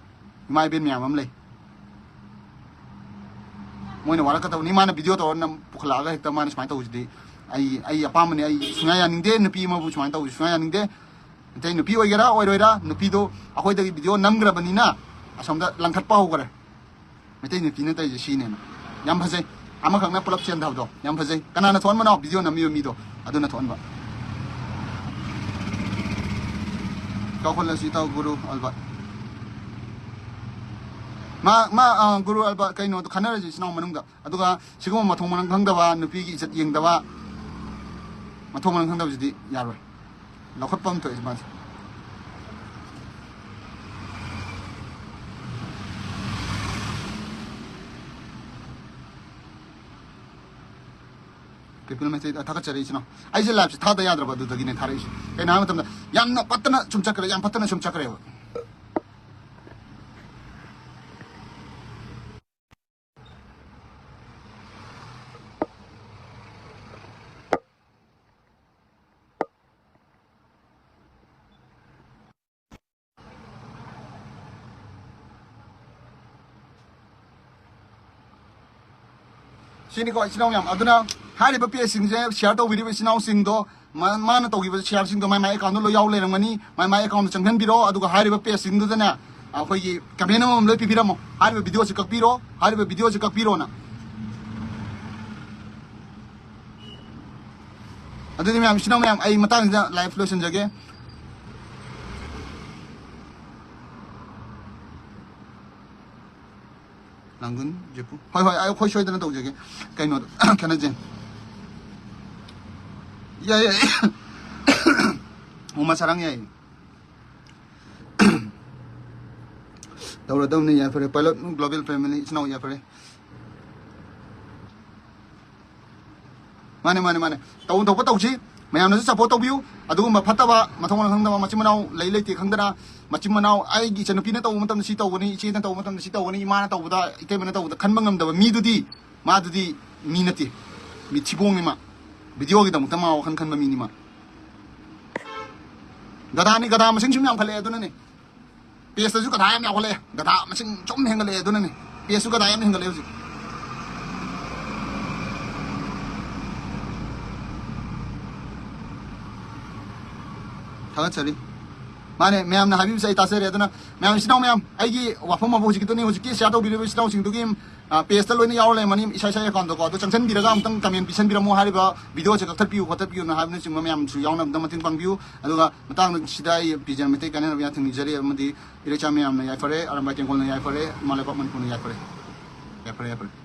ꯏꯃꯥ ꯏꯕꯦꯟ ꯃꯌꯥꯝ ꯑꯃ ꯂꯩ꯫ ꯃꯣꯏꯅ ꯋꯥꯔꯛꯀꯗꯕꯅꯤ꯫ ꯃꯥꯅ video ꯇꯧꯔ ꯅꯝ-, ꯄꯨꯈꯠꯂꯛꯑꯒ ꯍꯦꯛꯇ ꯃꯥꯅ ꯁꯨꯃꯥꯏꯅ ꯇꯧꯕꯁꯤꯗꯤ ꯑꯩ, ꯑꯩ ꯑꯄꯥꯝꯕꯅꯤ꯫ ꯑꯩ ꯁꯨꯡꯌꯥ ꯌꯥꯅꯤꯡꯗꯦ꯫ ꯅꯨꯄꯤ ꯑꯃꯕꯨ ꯁꯨꯃꯥꯏꯅ ꯇꯧꯕꯁꯤ ꯁꯨꯡꯌꯥ ꯌꯥꯅꯤꯡꯗꯦ꯫ ꯃꯩꯇꯩ ꯅꯨꯄꯤ ꯑꯣꯏꯒꯦꯔꯥ ꯑꯣꯏꯔꯣꯏꯔꯥ, ꯅꯨꯄꯤꯗꯣ ꯑꯩꯈꯣꯏꯗꯒꯤ video ꯅꯝꯈ꯭ꯔꯕꯅꯤꯅ ꯑꯁꯣꯝꯗ ꯂꯪꯈꯠꯄ ꯍꯧꯈ꯭ꯔꯦ꯫ ꯃꯩꯇꯩ ꯅꯨꯄꯤꯅ ꯇꯧꯔꯤꯁꯦ ꯁꯤꯅꯦꯅ꯫ ꯌꯥꯝ ꯐꯖꯩ꯫ ꯑꯃꯈꯛꯅ ꯄꯨꯂꯞ ꯆꯦꯟꯊꯕꯗꯣ ꯌꯥꯝ ꯐꯖꯩ꯫ ꯀꯅꯥꯅ ꯊꯣꯛꯍꯟꯕꯅꯣ? Video ꯅꯝꯃꯤꯕ ꯃꯤꯗꯣ ꯑꯗꯨꯅ ꯊꯣꯛꯍꯟꯕ꯫ ꯀꯧꯈꯠꯂꯁꯤ ꯏꯇꯥꯎ ꯒꯨꯔꯨ ꯑꯜꯕꯥꯔꯠ꯫ ꯃꯥ, ꯃꯥ, ꯑ, ꯒꯨꯔꯨ ꯑꯜꯕꯥꯔꯠ, ꯀꯩꯅꯣꯗꯣ ꯈꯟꯅꯔꯁꯤ ꯏꯆꯤꯟ ꯏꯅꯥꯎ ꯃꯅꯨꯡꯗ꯫ ꯑꯗꯨꯒ ꯁꯤꯒꯨꯝꯕ ꯃꯊꯣꯡ ꯃꯔꯝ ꯈꯪꯗꯕ, ꯅꯨꯄꯤꯒꯤ ꯏꯖꯠ ꯌꯦꯡꯗꯕ, ꯃꯊꯣꯡ ꯃꯔꯝ ꯈꯪꯗꯕꯁꯤꯗꯤ ꯌꯥꯔꯣꯏ꯫ ꯂꯧꯈꯠꯄ ꯑꯃ ꯊꯣꯛꯑꯦ ꯃꯥꯁꯦ꯫ ꯄꯤꯄꯜ ꯃꯩꯇꯩ, ꯑ, ꯊꯥꯒꯠꯆꯔꯤ ꯏꯆꯤꯟ ꯏꯅꯥꯎ꯫ ꯑꯩꯁꯦ live-ꯁꯦ ꯊꯥꯗ ꯌꯥꯗ꯭ꯔꯕ, ꯑꯗꯨꯗꯒꯤꯅꯦ ꯊꯥꯔꯛꯏꯁꯦ꯫ ꯀꯩꯅꯣ ꯍꯥꯏꯕ ꯃꯇꯝꯗ ꯌꯥꯝꯅ ꯐꯠꯇꯅ ꯁꯨꯝ ꯆꯠꯈ꯭ꯔꯦ, ꯌꯥꯝ ꯐꯠꯇꯅ ꯁꯨꯝ ꯆꯠꯈ꯭ꯔꯦꯕ꯫ ꯁꯤꯅꯤꯀꯣ, ꯏꯆꯤꯟ ꯏꯅꯥꯎ ꯃꯌꯥꯝ꯫ ꯑꯗꯨꯅ ꯍꯥꯏꯔꯤꯕ page ꯁꯤꯡꯁꯦ share ꯇꯧꯕꯤꯔꯤꯕ ꯏꯆꯤꯟ ꯏꯅꯥꯎꯁꯤꯡꯗꯣ, ꯃꯥ-, ꯃꯥꯅ ꯇꯧꯈꯤꯕ share ꯁꯤꯡꯗꯣ ꯃꯥꯏ ꯃꯥꯏ account ꯗ ꯂꯣꯏ ꯌꯥꯎ ꯂꯩꯔꯝꯒꯅꯤ꯫ ꯃꯥꯏ ꯃꯥꯏ account ꯗ ꯆꯪꯍꯟꯕꯤꯔꯣ, ꯑꯗꯨꯒ ꯍꯥꯏꯔꯤꯕ page ꯁꯤꯡꯗꯨꯗꯅꯦ ꯑꯩꯈꯣꯏꯒꯤ comment ꯑꯃꯃꯝ ꯂꯣꯏ ꯄꯤꯕꯤꯔꯝꯃꯣ, "ꯍꯥꯏꯔꯤꯕ video ꯁꯤ ꯀꯛꯄꯤꯔꯣ, ꯍꯥꯏꯔꯤꯕ video ꯁꯤ ꯀꯛꯄꯤꯔꯣꯅ"꯫ ꯑꯗꯨꯗꯤ ꯃꯌꯥꯝ, ꯏꯆꯤꯟ ꯏꯅꯥꯎ ꯃꯌꯥꯝ, ꯑꯩ ꯃꯇꯥꯡꯁꯤꯗ live ꯂꯣꯏꯁꯤꯟꯖꯒꯦ꯫ ꯂꯥꯡꯒꯨꯟ, ꯖꯦꯄꯨ꯫ ꯍꯣꯏ, ꯍꯣꯏ, ꯑꯩꯈꯣꯏ ꯁꯣꯏꯗꯅ ꯇꯧꯖꯒꯦ꯫ ꯀꯩꯅꯣꯗꯣ, ꯈꯦꯠꯅꯖꯦ꯫ ꯌꯥꯏ, ꯌꯥꯏ꯫ ꯎꯃꯥ ꯁꯥꯔꯥꯡ ꯌꯥꯏ꯫ ꯇꯧꯔꯗꯧꯅꯤ, ꯌꯥꯏꯐꯔꯦ꯫ Pilot Global Family, ꯏꯆꯤꯟ ꯏꯅꯥꯎ ꯌꯥꯏꯐꯔꯦ꯫ ꯃꯥꯅꯦ, ꯃꯥꯅꯦ, ꯃꯥꯅꯦ꯫ ꯇꯧꯐꯝ ꯊꯣꯛꯄ ꯇꯧꯁꯤ꯫ ꯃꯌꯥꯝꯅꯁꯨ support ꯇꯧꯕꯤꯌꯨ꯫ ꯑꯗꯨꯒꯨꯝꯕ ꯐꯠꯇꯕ, ꯃꯊꯣꯡ ꯃꯔꯝ ꯈꯪꯗꯕ, ꯃꯆꯤꯟ ꯃꯅꯥꯎ ꯂꯩ ꯂꯩꯇꯦ ꯈꯪꯗꯅ, ꯃꯆꯤꯟ ꯃꯅꯥꯎ, ꯑꯩꯒꯤ ꯏꯆꯟꯅꯨꯄꯤꯅ ꯇꯧꯕ ꯃꯇꯝꯗ ꯁꯤ ꯇꯧꯒꯅꯤ, ꯏꯆꯦꯅ ꯇꯧꯕ ꯃꯇꯝꯗ ꯁꯤ ꯇꯧꯒꯅꯤ, ꯏꯃꯥꯅ ꯇꯧꯕꯗ, ꯏꯇꯩꯃꯅ ꯇꯧꯕꯗ ꯈꯟꯕ ꯉꯝꯗꯕ ꯃꯤꯗꯨꯗꯤ, ꯃꯥꯗꯨꯗꯤ ꯃꯤ ꯅꯠꯇꯦ꯫ ꯃꯤ ꯊꯤꯕꯣꯡꯅꯤ ꯃꯥ꯫ Video ꯒꯤꯗꯃꯛꯇ ꯃꯥ ꯋꯥꯈꯜ ꯈꯟꯕ ꯃꯤꯅꯤ ꯃꯥ꯫ ꯒꯙꯥꯅꯤ, ꯒꯙꯥ ꯃꯁꯤꯡ ꯁꯨꯝ ꯌꯥꯝꯈꯠꯂꯛꯑꯦ ꯑꯗꯨꯅꯅꯦ꯫ Page ꯇꯁꯨ ꯒꯙꯥ ꯌꯥꯝ ꯌꯥꯎꯈꯠꯂꯛꯑꯦ, ꯒꯙꯥ ꯃꯁꯤꯡ ꯁꯨꯝ ꯍꯦꯟꯒꯠꯂꯛꯑꯦ ꯑꯗꯨꯅꯅꯦ꯫ Page ꯁꯨ ꯒꯙꯥ ꯌꯥꯝ ꯍꯦꯟꯒꯠꯂꯛꯑꯦ ꯍꯧꯖꯤꯛ꯫ ꯊꯥꯒꯠꯆꯔꯤ꯫ ꯃꯥꯅꯦ, ꯃꯌꯥꯝꯅ ꯍꯥꯏꯕꯤꯕꯁꯦ ꯑꯩ ꯇꯥꯖꯔꯦ꯫ ꯑꯗꯨꯅ ꯃꯌꯥꯝ, ꯏꯆꯤꯟ ꯏꯅꯥꯎ ꯃꯌꯥꯝ, ꯑꯩꯒꯤ ꯋꯥꯐꯝ ꯑꯃ ꯍꯧꯖꯤꯛꯀꯤꯗꯨꯅꯤ, ꯍꯧꯖꯤꯛꯀꯤ share ꯇꯧꯕꯤꯔꯤꯕ ꯏꯆꯤꯟ ꯏꯅꯥꯎꯁꯤꯡꯗꯨꯒꯤ, ꯑ, page ꯇ ꯂꯣꯏꯅ ꯌꯥꯎꯔ ꯂꯩꯔꯝꯃꯅꯤ, ꯏꯁꯥ ꯏꯁꯥꯒꯤ account ꯗꯀꯣ꯫ ꯑꯗꯣ ꯆꯪꯁꯤꯟꯕꯤꯔꯒ ꯑꯃꯨꯛꯇꯪ comment ꯄꯤꯁꯟꯕꯤꯔꯝꯃꯣ, ꯍꯥꯏꯔꯤꯕ video ꯁꯦ ꯀꯛꯊꯠꯄꯤꯌꯨ ꯈꯣꯠꯇꯠꯄꯤꯌꯨꯅ ꯍꯥꯏꯕꯅꯆꯤꯡꯕ ꯃꯌꯥꯝꯁꯨ ꯌꯥꯎꯅꯕ ꯑꯃꯨꯛꯇꯪ ꯃꯇꯦꯡ ꯄꯥꯡꯕꯤꯌꯨ꯫ ꯑꯗꯨꯒ ꯃꯇꯥꯡꯁꯤꯗ ꯑꯩ ꯄꯤꯖꯟ ꯃꯩꯇꯩ ꯀꯥꯟꯅꯅꯕ ꯌꯥꯊꯪ ꯅꯤꯖꯔꯤ꯫ ꯑꯃꯗꯤ ꯏꯔꯩꯆꯥ ꯃꯌꯥꯝꯅ ꯌꯥꯏꯐꯔꯦ, ꯑꯔꯥꯝꯕꯥꯏ ꯇꯦꯡꯒꯣꯜꯅ ꯌꯥꯏꯐꯔꯦ, ꯏꯃꯥ ꯂꯩꯕꯥꯛ ꯃꯅꯤꯄꯨꯔꯅ ꯌꯥꯏꯐꯔꯦ꯫ ꯌꯥꯏꯐꯔꯦ, ꯌꯥꯏꯐꯔꯦ꯫